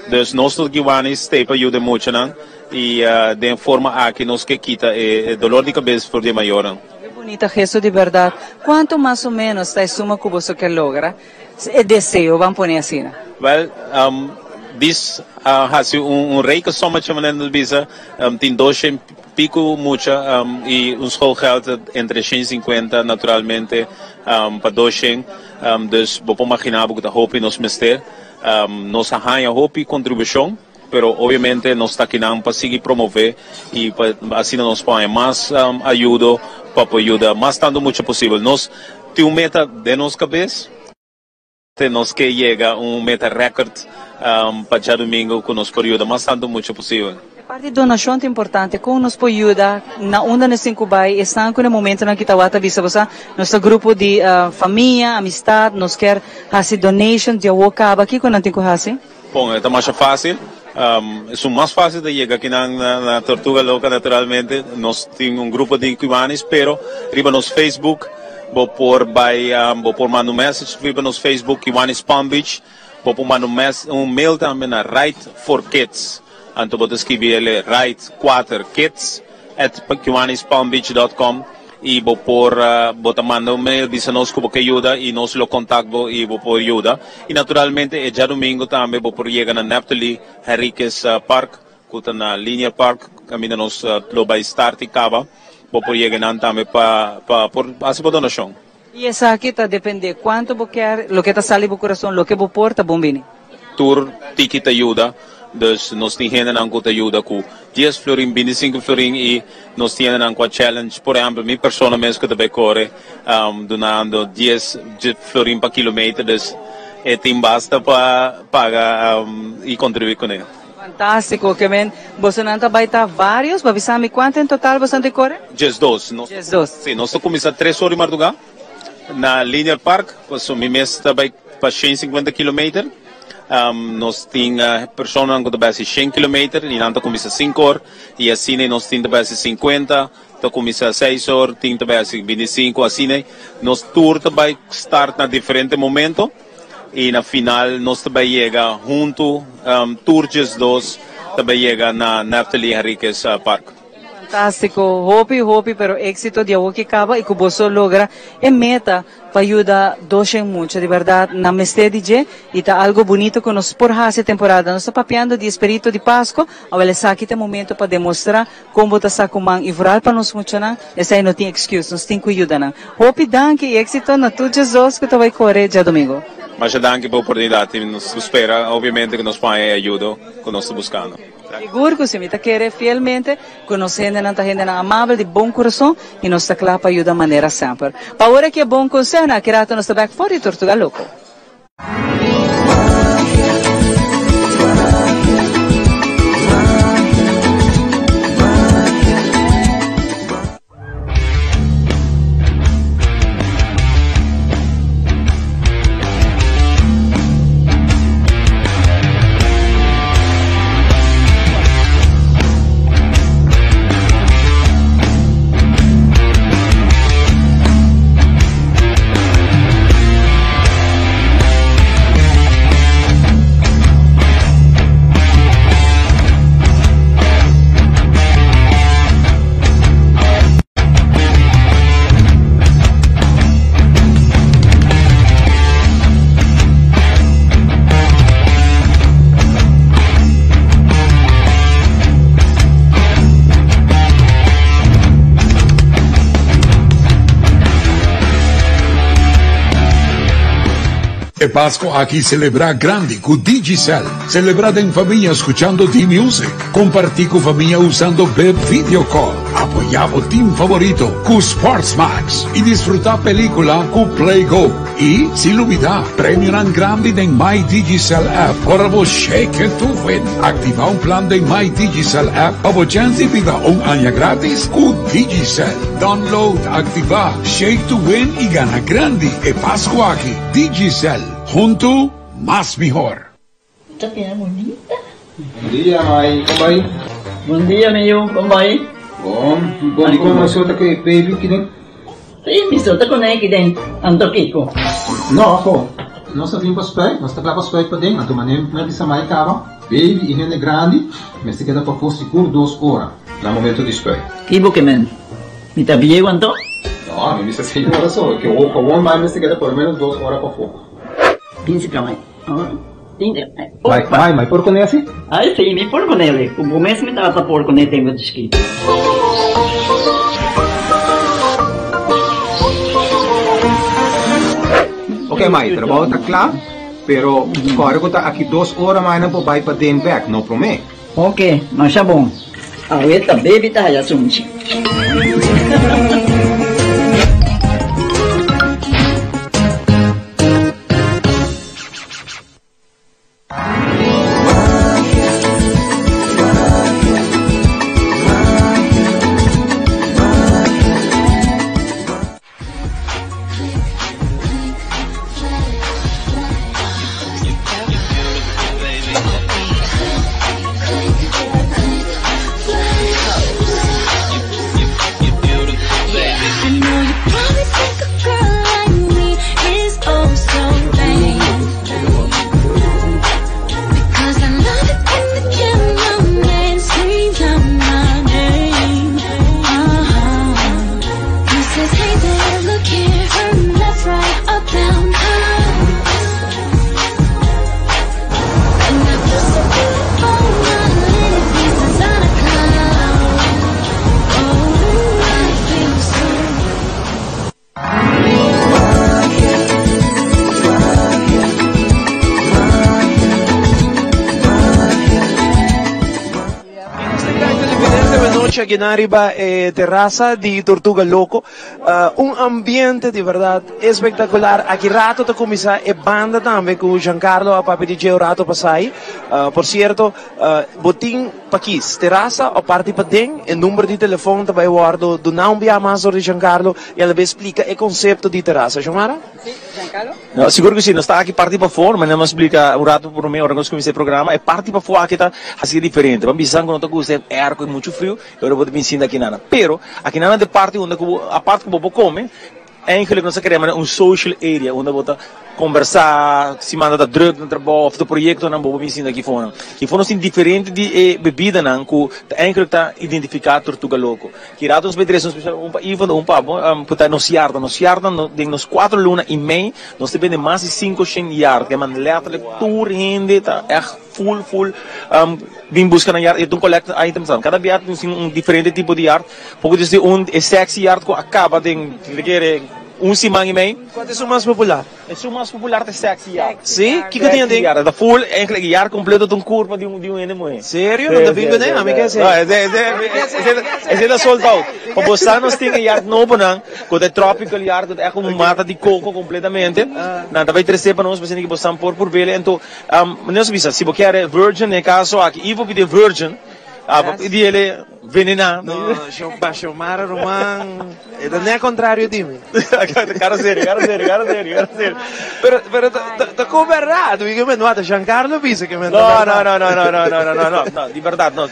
[SPEAKER 1] Dus nos no kiwani stay pa yuda e muchanan y den e forma aki nos ke kita e dolor di cabes for di e mayornan.
[SPEAKER 4] Ke bunita gesto di berdad. Cuanto mas o menos ta e suma cu boso ke logra? E deseo, ban pone asina.
[SPEAKER 1] Wel, bis a haci un rekensommetje manera nos bisa, tin 200 pico mucha y un schoolgeld entre 150 naturalmente pa 200, dus bo por magina bo cu ta hopi nos mester. Nos a haña hopi kontribushon, pero obviamente nos ta akinan pa sigui promové i pa asina nos por haña mas ayudo pa por yuda mas tantu mucha posibel. Nos tin un meta den nos kabes, nos ke yega un meta rèkòrt pa djadumingu ku nos por yuda mas tantu mucha posibel.
[SPEAKER 4] E parti di donashon ta importante, kon nos por yuda, na unda nos tin ku bai, esnan ku na momentonan ki tawata bisa bo sa, nos ta grupo di famia, amistad, nos kier hasi donation, di awor kaba, kiko nan tin ku hasi?
[SPEAKER 1] Bon, e ta masha fásil. Esun mas fásil ta yega akinan na Tortuga Loca naturalmente. Nos tin un grupo di Kiwanis, pero riba nos Facebook bo por bai, bo por manda un message riba nos Facebook Kiwanis Palm Beach. Bo por manda un mes un mail tambe na Ride for Kids. Anto bo ta skibi el ride 4 kids at kiwanispalmbeach dot com y bo por bo ta manda un mail bisa nos cu bo ke yuda y nos lo contact bo y bo por yuda. Y naturalmente e djadomingo tambe bo por yega na Neptali Henriquez Park cu ta na Linear Park caminda nos lo bay start y caba. Bo por yega nan tambe pa pa por haci bo donacion.
[SPEAKER 4] Y esaki ta depende cuanto bo kier, loke ta sali bo curason, loke bo por ta bon bini.
[SPEAKER 1] Tur tiki ta yuda, dus nos tin hendenan cu ta yuda cu dies florin, 25 florin y nos tin hendenan cu a challenge, por ehempel mi persona mes cu ta bay core dunando 10 florin pa kilometer, dus e tin basta pa paga y contribui cune.
[SPEAKER 4] Fantástiko, ke men bosonan ta bai ta varios, bo bisa mi kuantu en total bosonan ta kore?
[SPEAKER 1] 12. Nos,
[SPEAKER 4] 12.
[SPEAKER 1] Sí, nos ta kuminsá 3 or di mardugá na Linear Park, pasobra mi mes ta bai pa 150 kilometer. Nos tin personanan ku ta bai hasi 100 kilometer i nan ta kuminsá 5 or, i asina nos tin ta bai hasi 50, ta kuminsá 6 or, tin ta bai hasi 25, asina nos tur ta bai start na diferente momento. Y na final nos ta bay yega hunto, tur 12 ta bay yega na Neftali Henriquez Park.
[SPEAKER 4] Fantástico, hopi hopi pero éxito di awor ki caba y cu boso logra e meta pa yuda 200 mucha, di berdad nan mester di dje y ta algo bunito cu nos por haci e temporada. Nos ta papiando di espirito di Pasco, awel esaki ta e momento pa demostra Kon bo ta sa ku man i vooral pa nos muchanan, esei no tin excuse, nos tin ku yuda nan. Hopi danki i éxito na tur djesdos ku ta bai kore djadomingo.
[SPEAKER 1] Masha danki pa oportunidat i nos ta spera obviamente ku nos por haña e ayudo ku nos ta buskando.
[SPEAKER 4] Sigur ku si, mi ta kere fielmente ku nos hendenan ta hendenan amabel di bon kurason i nos ta kla pa yuda manera semper. Pa ora ki e bon konsehonan aki rato nos ta bek for di Tortuga Loko.
[SPEAKER 8] E Pasco aki celebra grandi cu Digicel. Celebra den famia scuchando D-Music. Comparti cu famia usando Beb Video Call. Apoya bo team favorito cu Sportsmax. Y disfruta pelicula cu PlayGo. Y, sin lubida, premionan grandi den My Digicel App ora bo shake it to win. Activa un plan den My Digicel App pa bo chens di biba un aña gratis cu Digicel. Download, activa, shake to win y gana grandi e Pasco aki. Digicel, hunto mas mihor.
[SPEAKER 22] Ta bira bunita.
[SPEAKER 23] Bon dia, mai. Kon bai?
[SPEAKER 22] Bon dia, mi yu. Kon bai?
[SPEAKER 23] Bon. Bon, di kon mi so ta ku e baby kiden?
[SPEAKER 22] Sí, mi so ta ku nan kiden. Anto kiko?
[SPEAKER 23] No, afo. Nos ta fin pa spuit. Nos ta kla pa spuit paden. Anto manera mi a bisa mai kaba, baby i hende grandi mester keda pafó sigur dos ora na momento di spuit.
[SPEAKER 22] Ki bo ke men? Mi ta bieu anto?
[SPEAKER 23] No, mi bisa seis ora so. Ke awor mai mester keda por lo menos dos ora pafó.
[SPEAKER 22] Binsi ka mai.
[SPEAKER 23] Mai, mai, mai por kuné asi?
[SPEAKER 22] Ai si, mi por kuné. Ku bo mes mi tabata por kuné tempu di chikito.
[SPEAKER 23] Ok mai, trabou ta kla, pero kòrda ku ta aki dos ora mai nan por bai paden bèk, no promé.
[SPEAKER 22] Ok, masha bon. Awe ta baby ta haya sunchi.
[SPEAKER 3] Nochi aki nan riba e terasa di Tortuga Loco. Un ambiente di berdad espectacular. Aki rato ta cuminsa e banda tambe cu Giancarlo a papia di dje un rato pasai. Por cierto, bo tin pa kis, terasa o parti paden. E number di telefon ta bay wordo duna un bia mas dor di Giancarlo y alabes splica e concepto di terasa. Xiomara?
[SPEAKER 4] Si, Giancarlo?
[SPEAKER 5] No, sigur cu si. Nos ta aki parti pafor, manera nos a splica un rato prome ora nos cuminsa e programa. E parti pafor aki ta haci diferente. Ban bisa cu no ta gusta e airco y mucho frio. E ora bo ta bin sinta aki nana. Pero, aki nana ta e parti unda ku bo, apart ku bo por kome, eigenlijk nos a krea manera un social area unda bo ta kombersá, si manda ta druk na trabou òf ta proyektonan bo por bin sinta aki fonan. Aki fonan nos tin diferente di e bebidanan ku ta eigenlijk ta identifiká Tortuga Loko. Ki rato nos bai trese un spesial un pa Ivan un pa bo ku ta nos yarda. Nos yarda den nos kuater luna i mei nos ta bende mas di sinku shen yard. Ke man letterlijk tur hende ta ègt. Full full bin busca nan yard y ta un collect items nan. Cada bia tin un diferente tipo di yard. Poco desde un e sexy yard cu a caba den te kere un siman y mei.
[SPEAKER 3] Cual ta esun mas popular?
[SPEAKER 5] Esun mas popular ta e sexy yard.
[SPEAKER 3] Si? Kico tin aden?
[SPEAKER 5] Sexy yard. Ta full eigenlijk e yard completo ta un curpa di un di un hende muhe.
[SPEAKER 3] Serio? No ta bin cune? Ami ke
[SPEAKER 5] No, ese ese ese ta sold out. Pa bo sa nos tin e yard nobonan cu ta e tropical yard cu ta echt un mata di coco completamente. Nan ta bay trece pa nos pa asina ki bo san por purbele. Anto Nos a bisa, si bo kier e virgin, den e caso aki, Ivo pidi e virgin, abo pidi el e venena.
[SPEAKER 3] No, Xiomara ruman, e ta net contrario di mi.
[SPEAKER 5] Cara serio, cara serio, cara serio, cara serio.
[SPEAKER 3] Pero, pero ta con berdad, mi ke men wata, Giancarlo bisa ke men ta
[SPEAKER 5] No, no, no, no, no, no, no, no, no, no, di berdad, no.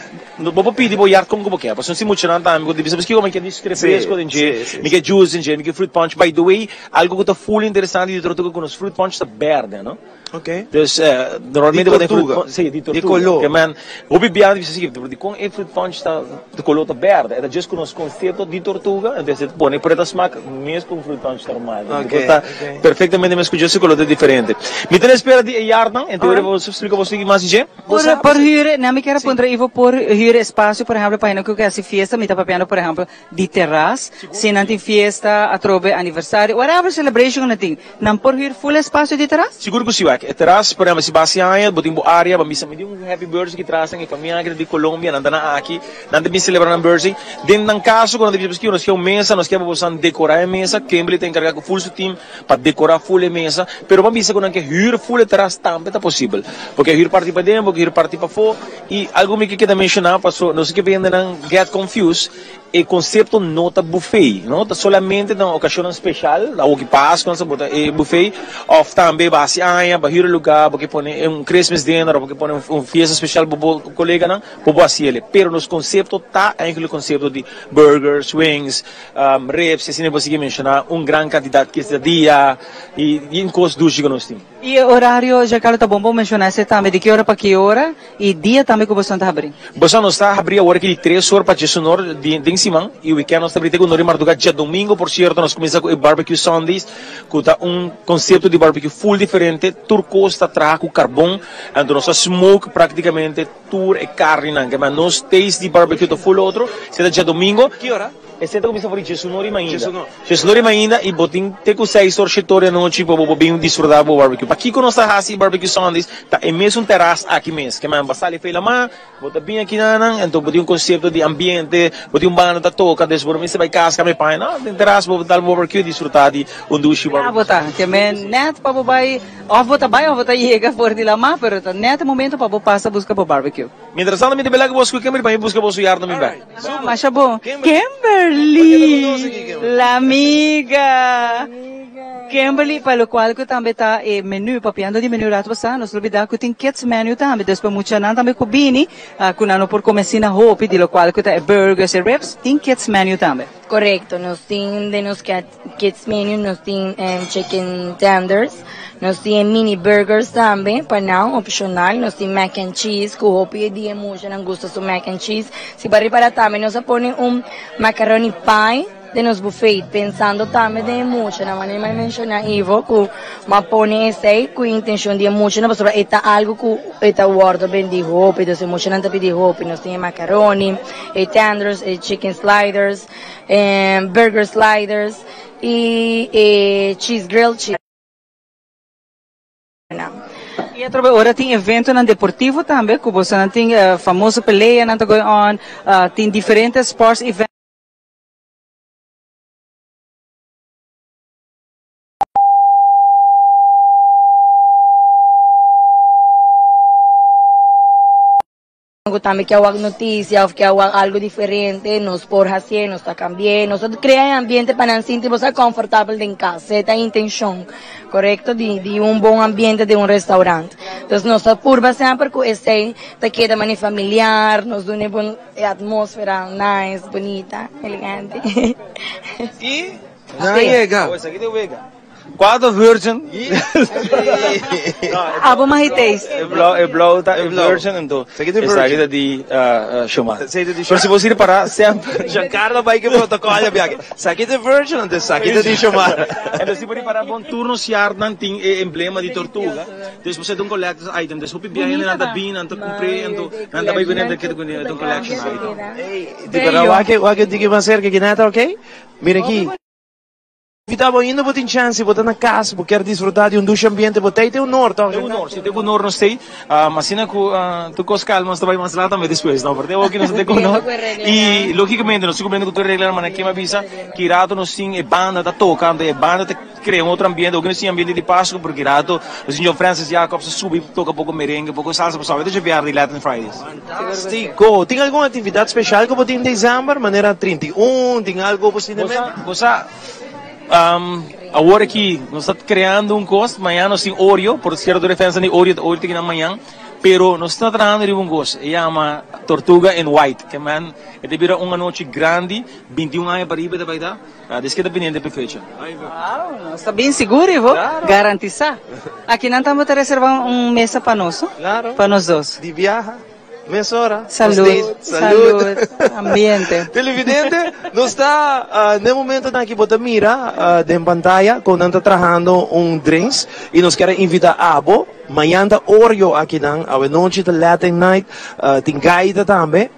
[SPEAKER 5] Bo por pidi bo yard con cu bo kier, pasobra si muchanan tambe cu ta bisa, paskiko mi kier di refresco den dje, mi kier juice den dje, mi kier fruit punch. By the way, algo cu ta full interesante di Tortuga cu nos fruit punch ta berde, no?
[SPEAKER 3] Ok.
[SPEAKER 5] Dus normalmente
[SPEAKER 3] Di
[SPEAKER 5] bo tin fruit
[SPEAKER 3] tortuga.
[SPEAKER 5] punch, si, di
[SPEAKER 3] Di
[SPEAKER 5] tortuga.
[SPEAKER 3] color.
[SPEAKER 5] Ke men, hopi biaha di bisa si, pero dikon e fruit punch ta di color ta berde? E ta djis ku nos konsepto di tortuga, entonces e ta pone pero e ta smak mes ku un fruit punch normal.
[SPEAKER 3] Ok,
[SPEAKER 5] Dikon ta
[SPEAKER 3] ok.
[SPEAKER 5] perfectamente mes ku djis su color ta diferente. Mi ta na espera di e yardnan, en teoria bo splika bo sigui mas di dje.
[SPEAKER 4] Por por huur, no mi kier a puntra Ivo por huur. huur espacio, por ehempel, pa hende cu ke haci fiesta, mi ta papiando, por ehempel, di terras, si nan tin fiesta, atrobe aniversario, whatever celebration cu nan tin, nan por huur full espacio di terras?
[SPEAKER 5] Sigur cu si wak. E terras, por ehempel, si bo haci aña, bo tin bo area, bo bisa mi tin un happy birthday ki tras nan, e famia aki ta di Colombia, nan ta na aki, nan ta bin celebra nan birthday. Den nan caso cu nan ta bisa paski nos ke un mesa, nos ke pa boso nan decora e mesa, Kimberly ta encarga cu full su team pa decora full e mesa, pero bo bisa cu nan ke huur full e terras tambe ta posibel. Bo ke huur parti paden, bo ke huur parti pafo, y algo mi ke keda menciona paso nos ke bende nan get confused, E konsepto no ta buffet, no ta solamente na okashonnan speshal, awoki Pasku nan sa bota e buffet, òf tambe bo hasi aña, bo hür e lugá, bo ke pone un Christmas dinner òf bo ke pone un fiesta speshal pa bo koleganan, bo por hasi el'e. Pero nos konsepto ta eigenlijk konsepto di burgers, wings, ribs, i asina bo sigui menshoná un gran kantidat quesadilla i yin kos dushi ku nos tin.
[SPEAKER 4] I e orario, Giancarlo, ta bon bo menshoná esei tambe, di ki ora pa ki ora? I dia tambe ku boso ta habrí?
[SPEAKER 5] Boso nos ta habrí awor aki di tres or pa diesunor den siman i wikènt nos ta habrí te ku nor di mardugá. Djadomingo por sierto nos kuminsá ku e barbecue Sundays ku ta un konsepto di barbecue full diferente. Tur kos ta traha ku karbon anto nos ta smoke praktikamente tur e karninan. Kema nos taste di barbecue ta full otro. Esei ta djadomingo.
[SPEAKER 3] Ki ora?
[SPEAKER 5] Esei ta kuminsá for di diesunor i mainda. Diesunor i mainda i bo tin te ku seis or, shete or di anochi pa bo por bin disfrutá bo barbecue. Pakiko nos ta hasi e barbecue Sundays? Ta e mesun teras aki mes. Ke man bo sali fei lamá, bo ta bin aki nan, anto bo tin un konsepto di ambiente, bo tin un banda ta toka, des bo no mester bai kas kambia paña. No, den teras bo dal bo barbecue i disfrutá di un dushi
[SPEAKER 4] barbecue. Ya bo ta. Ke men nèt pa bo bai, òf bo ta bai òf bo ta yega for di lamá, pero ta nèt e momento pa bo pasa buska bo barbecue.
[SPEAKER 5] Mientras tanto mi ta bela ku bo sku Kimberly pa mi buska bo su yardo mi bai.
[SPEAKER 4] Masha bon. Kimberly! La amiga! Kimberly, pa locual cu tambe ta e menu, papiando di menu rato pasa, nos lo bida cu tin kids menu tambe, dus pa muchanan tambe cu bini, cu nan no por come asina hopi, di locual cu ta e burgers, e ribs, tin kids menu tambe.
[SPEAKER 10] Correcto, nos tin den nos kids menu, nos tin chicken tenders, nos tin e mini burgers tambe pa nan, opcional, nos tin mac and cheese cu hopi e dia muchanan gusta su mac and cheese. Si bo a ripara tambe nos a pone un macaroni pie den nos buffet, pensando tambe den e muchanan, manera mi a menciona Ivo cu mi a pone esey cu intencion di e muchanan pasobra e ta algo cu e ta wordo bendi hopi, dus e muchanan ta pidi hopi, nos tin e macaroni, e tenders, e chicken sliders, e burger sliders y e cheese grilled cheese.
[SPEAKER 4] Y atrobe ora tin eventonan deportivo tambe cu bosonan tin famoso peleanan ta going on, tin diferente sports events.
[SPEAKER 10] Ku tambe ke a wak notisia of ke a wak algo diferente, nos por hasié, nos ta kambié, nos ta krea e ambiente pa nan sinti bo sa komfortabel den kas. E ta intenshon, korekto, di di un bon ambiente den un restaurant. Entonces nos ta purba semper ku esei ta keda manera familiar, nos duna e bon e atmósfera nice, bunita, elegante.
[SPEAKER 3] I nan a yega.
[SPEAKER 5] Cuatro virgin.
[SPEAKER 4] Abo mahi taste.
[SPEAKER 5] E blauw, e blauw ta e virgin entonces.
[SPEAKER 3] Esaki ta virgin.
[SPEAKER 5] Esaki ta di Shomar. Pero si bo sirbi para semper.
[SPEAKER 3] Giancarlo bai ke protocol ya biaha. Esaki ta virgin anto esaki ta di Shomar.
[SPEAKER 5] Entonces si bo ripara bon tur nos yardnan tin e emblema di tortuga. Entonces bo sa ta un collector's item. Entonces hopi biaha hendenan ta bin nan ta cumpr'e entonces nan ta bai bini nan ta keda cune ta un collection item.
[SPEAKER 3] Di berdad wak wak e tiki mas cerca aki nan ta ok? Mira aki. Invita bo ainda bo tin chance, bo ta na cas, bo kier disfruta di un dushi ambiente, bo ta ei te honor toch?
[SPEAKER 5] Te honor, si te honor nos tei, asina cu tur cos calma nos ta bay mas laat tambe despues, no, pero te awo nos ta te honor y logicamente nos ta cumpliendo cu tur e reglanan, manera Kim a bisa, ki rato nos tin e banda ta toca, anto e banda ta crea un otro ambiente, oki nos tin ambiente di Pascu, pero ki rato nos tin John Francis Jacobs ta subi toca poco merengue, poco salsa, pasobra ta dje di Latin Fridays.
[SPEAKER 3] Fantastico! Tin algun actividad special cu bo tin december, manera 31, tin algo bo sinti mente?
[SPEAKER 5] Bo sa, awor aki nos ta creando un cos, mañana nos tin Oreo, por cierto tur e fans di Oreo ta Oreo ta kinan mañan, pero nos ta trahando riba un cos, e yama Tortuga in White, ke man e ta bira un anochi grandi, 21 aña pariba e ta bay ta, des ke ta pendiente p'e fecha.
[SPEAKER 4] Wow, nos ta bien sigur Ivo, garantisa. Akinan tambe ta reserva un mesa pa nos, no? Pa nos dos.
[SPEAKER 3] Di biaha. Mesora.
[SPEAKER 4] Salud.
[SPEAKER 3] Salud.
[SPEAKER 4] Ambiente.
[SPEAKER 3] Televidente, nos ta n'e momentonan aki bo ta mira den pantaya con nan ta trahando un drinks y nos kier a invita abo. Mañan ta Oreo akinan, awenochi ta Latin Night, tin gaita tambe.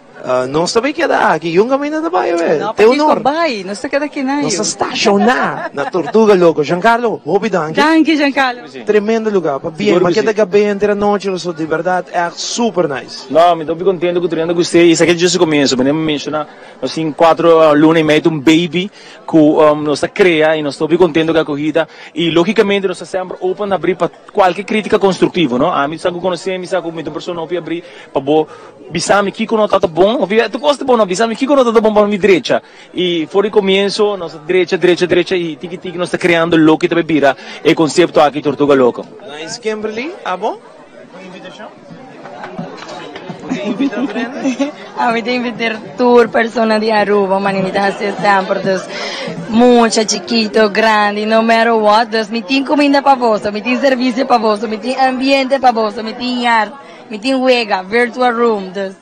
[SPEAKER 3] Nos ta bay keda aki, yun caminda ta bay awe.
[SPEAKER 4] No,
[SPEAKER 3] Te
[SPEAKER 4] pakiko
[SPEAKER 3] honor.
[SPEAKER 4] bay, nos ta keda aki na
[SPEAKER 3] Nos
[SPEAKER 4] yu.
[SPEAKER 3] ta staciona na Tortuga Loco. Giancarlo, hopi danki.
[SPEAKER 4] Danki Giancarlo.
[SPEAKER 3] Tremendo lugar, pa bien.
[SPEAKER 5] Seguro
[SPEAKER 3] Ma
[SPEAKER 5] ku
[SPEAKER 3] keda
[SPEAKER 5] si.
[SPEAKER 3] gabé henter anochi, paso di berdad echt super nice.
[SPEAKER 5] No, mi ta hopi contento cu tur hende gust'é y esaki ta just e comienzo. Manera mi menciona, nos tin cuatro luna y medio un baby cu nos ta crea y nos ta hopi contento cu e acogida y logicamente nos ta semper open abri pa cualke critica constructivo, no. Ami sa cu conoce mi sa cu mi ta un persona hopi abri pa bo bisa mi kico no ta ta bon, of tur cos ta bon, no, bisa mi kico no ta ta bon pa mi drecha. Y for di comienzo nos ta drecha, drecha, drecha y tiki tiki nos ta creando loke ta bay bira e concepto aki Tortuga Loco.
[SPEAKER 3] Nice Kimberly, abo? Un invitacion? Bo ta invita tur hende?
[SPEAKER 10] Ami ta inviter tur persona di Aruba, man mi ta haci semper, dus mucha, chikito, grandi, no matter what, dus mi tin cuminda pa boso, mi tin servicio pa boso, mi tin ambiente pa boso, mi tin yard, mi tin wega, virtual room, dus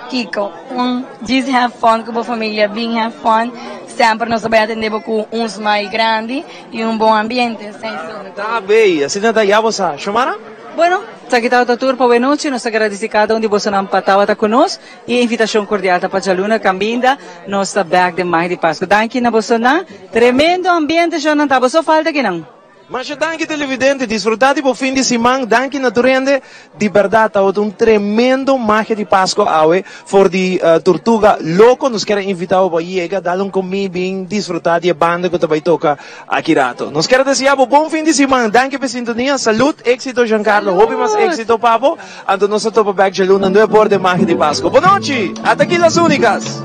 [SPEAKER 10] kiko, un just have fun cu bo familia, bin have fun, semper nos ta bay atende bo cu un smile grandi y un bon ambiente, esey so.
[SPEAKER 3] Ta bay, asina ta ya bo sa. Shomara?
[SPEAKER 4] Bueno, esaki tabata tur pa wenochi. Nos ta gradisi kada un di bosonan pa tabata ku nos i e invitashon kordial ta pa djaluna kaminda nos ta bèk den Mahi di Pasku. Danki na bosonan. Tremendo ambiente shonnan ta. Boso falta kinan.
[SPEAKER 3] Masha danki televidente, disfruta di bo fin di siman, danki na tur hende, di berdad tabata un tremendo magia di Pasco awe for di Tortuga Loco, nos kier a invita bo pa yega dal un comí bin disfruta di e banda cu ta bay toca Aki rato. Nos kier a desea bo bon fin di siman. Danki p'e sintonia. Salud, éxito Giancarlo. Hopi mas éxito pa bo. Anto nos ta topa bek djaluna nuebe or den Magia di Pasco. Bon nochi! Ata aki Las Únicas!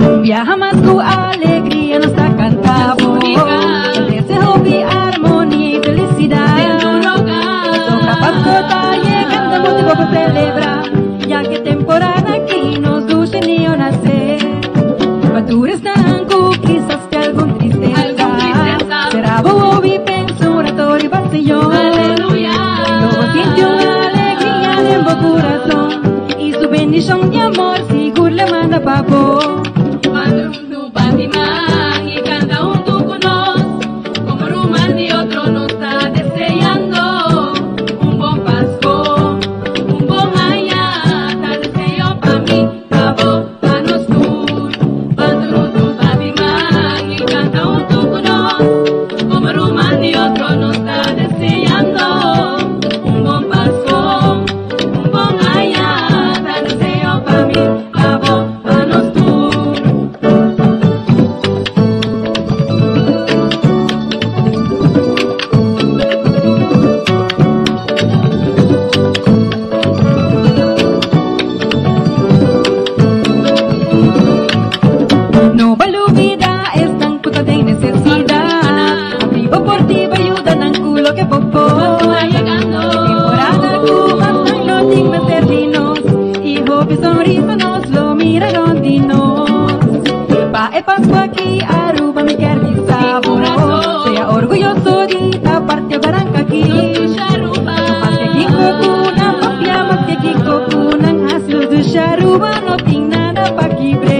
[SPEAKER 6] Un biaha mas cu alegria nos ta canta bo. Trece hopi armonia y felicidad. Den tur hogar. Toca Pasco ta yegando motibo pa celebra. Ya que temporada aki nos dulce niño nace. Pa tur esnan cu kisas te algun tristeza. Cera bo obi pensa un rato riba Señor. Aleluya. Lo bo sinti un alegria den bo curazon. Y su bendicion di amor sigur le manda pa bo. No bo lubida esnan ku ta den nesesidat. Abri bo porti pa yuda nan ku loke bo por. Temporada ku mas nan lo tin mester di nos. Y hopi sonrisa nos lo mira rond di nos. Pa e Pascua aki Aruba mi kier bisa bo. Sea orguyoso di ta parti e baranca aki. Mas ke kiko ku nan papia, mas ke kiko ku nan hasi, nos dushi Aruba no tin nada pa kibre.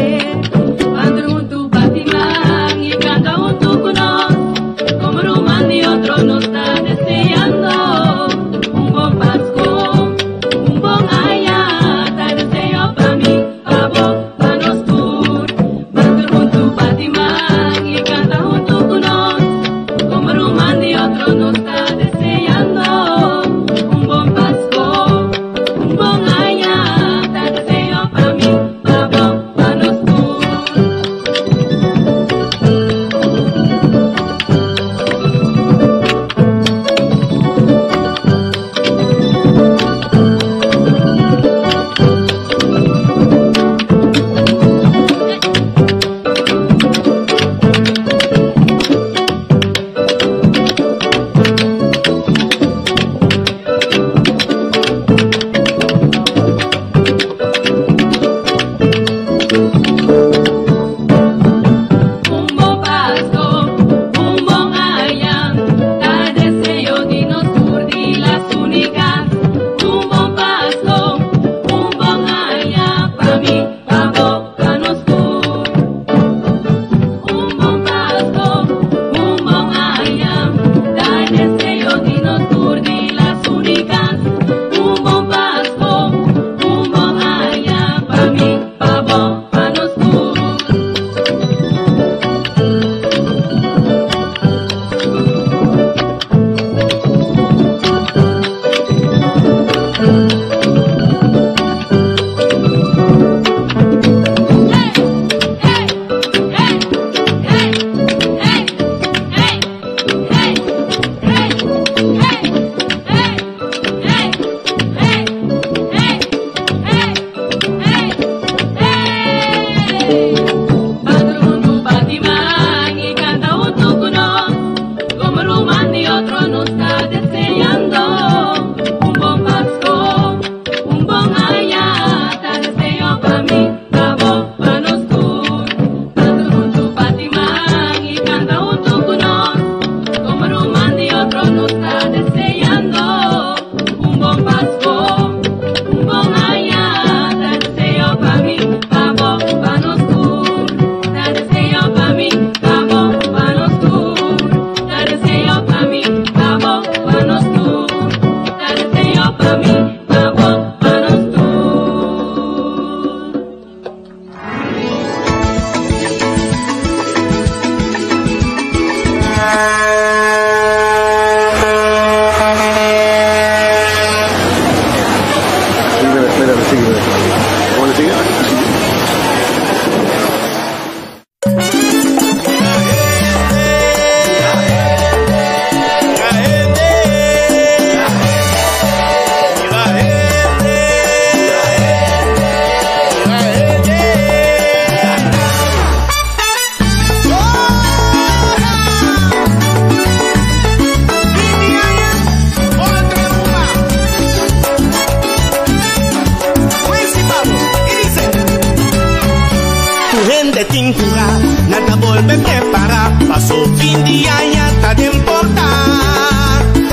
[SPEAKER 2] Bolbe prepara, paso fin di aña ta den porta.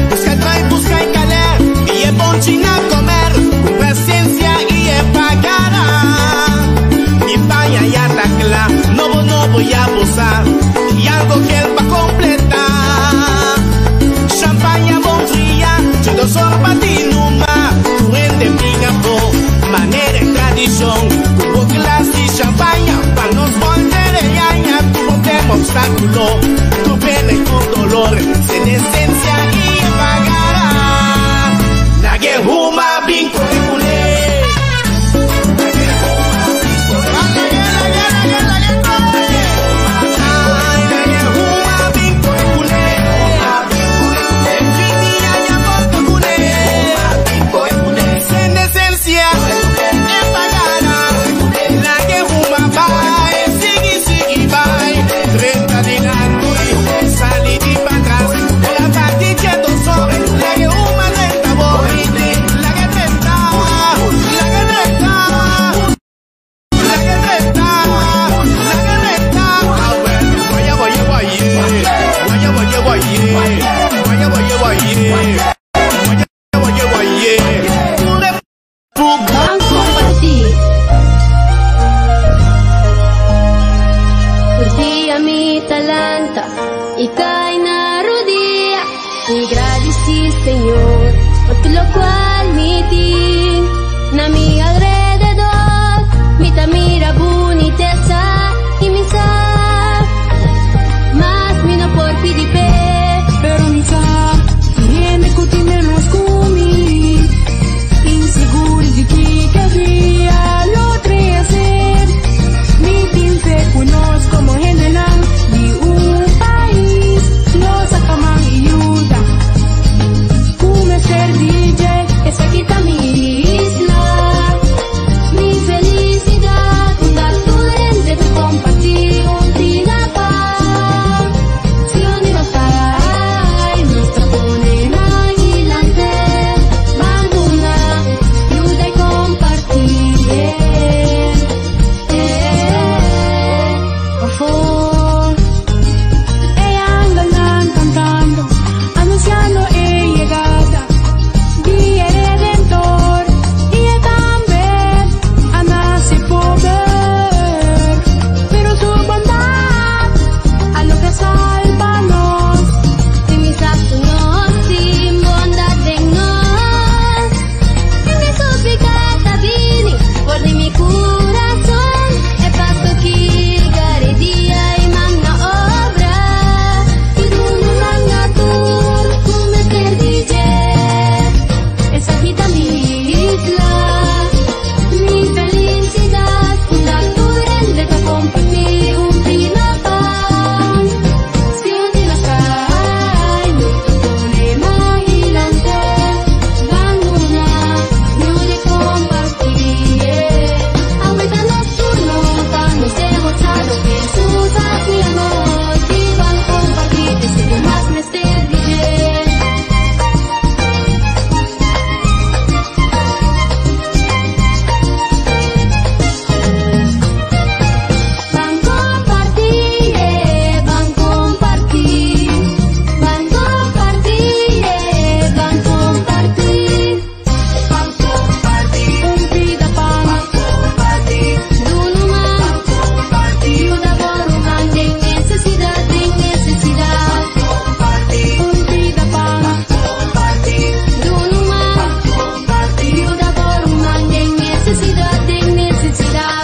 [SPEAKER 2] Busca trai, busca e calé, y e bonchi na comer, cu presencia y e pagara. Mi paña ya ta cla, nobo nobo ya bosa, y algo gel pa completa. Champaña bon fria, chido sorba di numa, tu hende pinga po, manera e tradicion, cu bo glas di champaña, pa nos volver e aña, tu bo tem obstáculo, tu pena y tu dolor, sen esencia y e pagará. Nage huma bin kule.
[SPEAKER 16] Ban comparti. Tur dia mi ta lanta y cay na rudia y gradici Señor pa tur locual mi tin na mi alrededor. Mi ta mira buniteza y mi sa mas mi no por pidi p'e.
[SPEAKER 11] Pero mi sa hende cu tin menos cu mi, insegur di kico dia lo trece. Mi tin fe cu nos como hendenan di un pais lo saca man y yuda. Cu mester DJ,
[SPEAKER 16] esaki ta mi isla, mi felicidad, unda tur hende ta comparti un pida pan. Si un nos cae, nos ta pone man dilante, ban duna, yuda y comparti.
[SPEAKER 11] Por favor. E angelnan cantando, anunciando e yegada di e Redentor, y e tambe a nace pober, pero su bondad a logra salvarnos.
[SPEAKER 16] Si mi sa cu nos tin bondad den nos, y mi suplica ta bini for di mi curazon, e paso ki garedia y man na obra, y duna man na tur cu mester di dje. Esaki ta mi isla, mi felicidad, unda tur hende ta comparti un pida pan. Si un di nos cay, nos ta pone man dilante, ban duna, yuda y comparti. Awe ta nos turno pa nos demostra loke Jesús a siña nos, y ban comparti esey cu mas mester di dje. Ban comparti, ban comparti, ban comparti, ban comparti, ban comparti,
[SPEAKER 11] un pida pan,
[SPEAKER 16] ban comparti, duna un man,
[SPEAKER 11] ban comparti,
[SPEAKER 16] yuda bo ruman den necesidad, den necesidad,
[SPEAKER 11] ban comparti, un pida pan,
[SPEAKER 16] ban comparti, duna un man,
[SPEAKER 11] ban comparti,
[SPEAKER 16] yuda bo ruman den necesidad, den necesidad.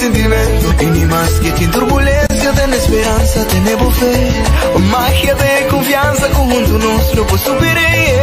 [SPEAKER 2] sentimento. Y ni mas que tin turbulencia, ten esperanza, tenemos fe. Magia de confianza, conjunto nos lo puedo superar.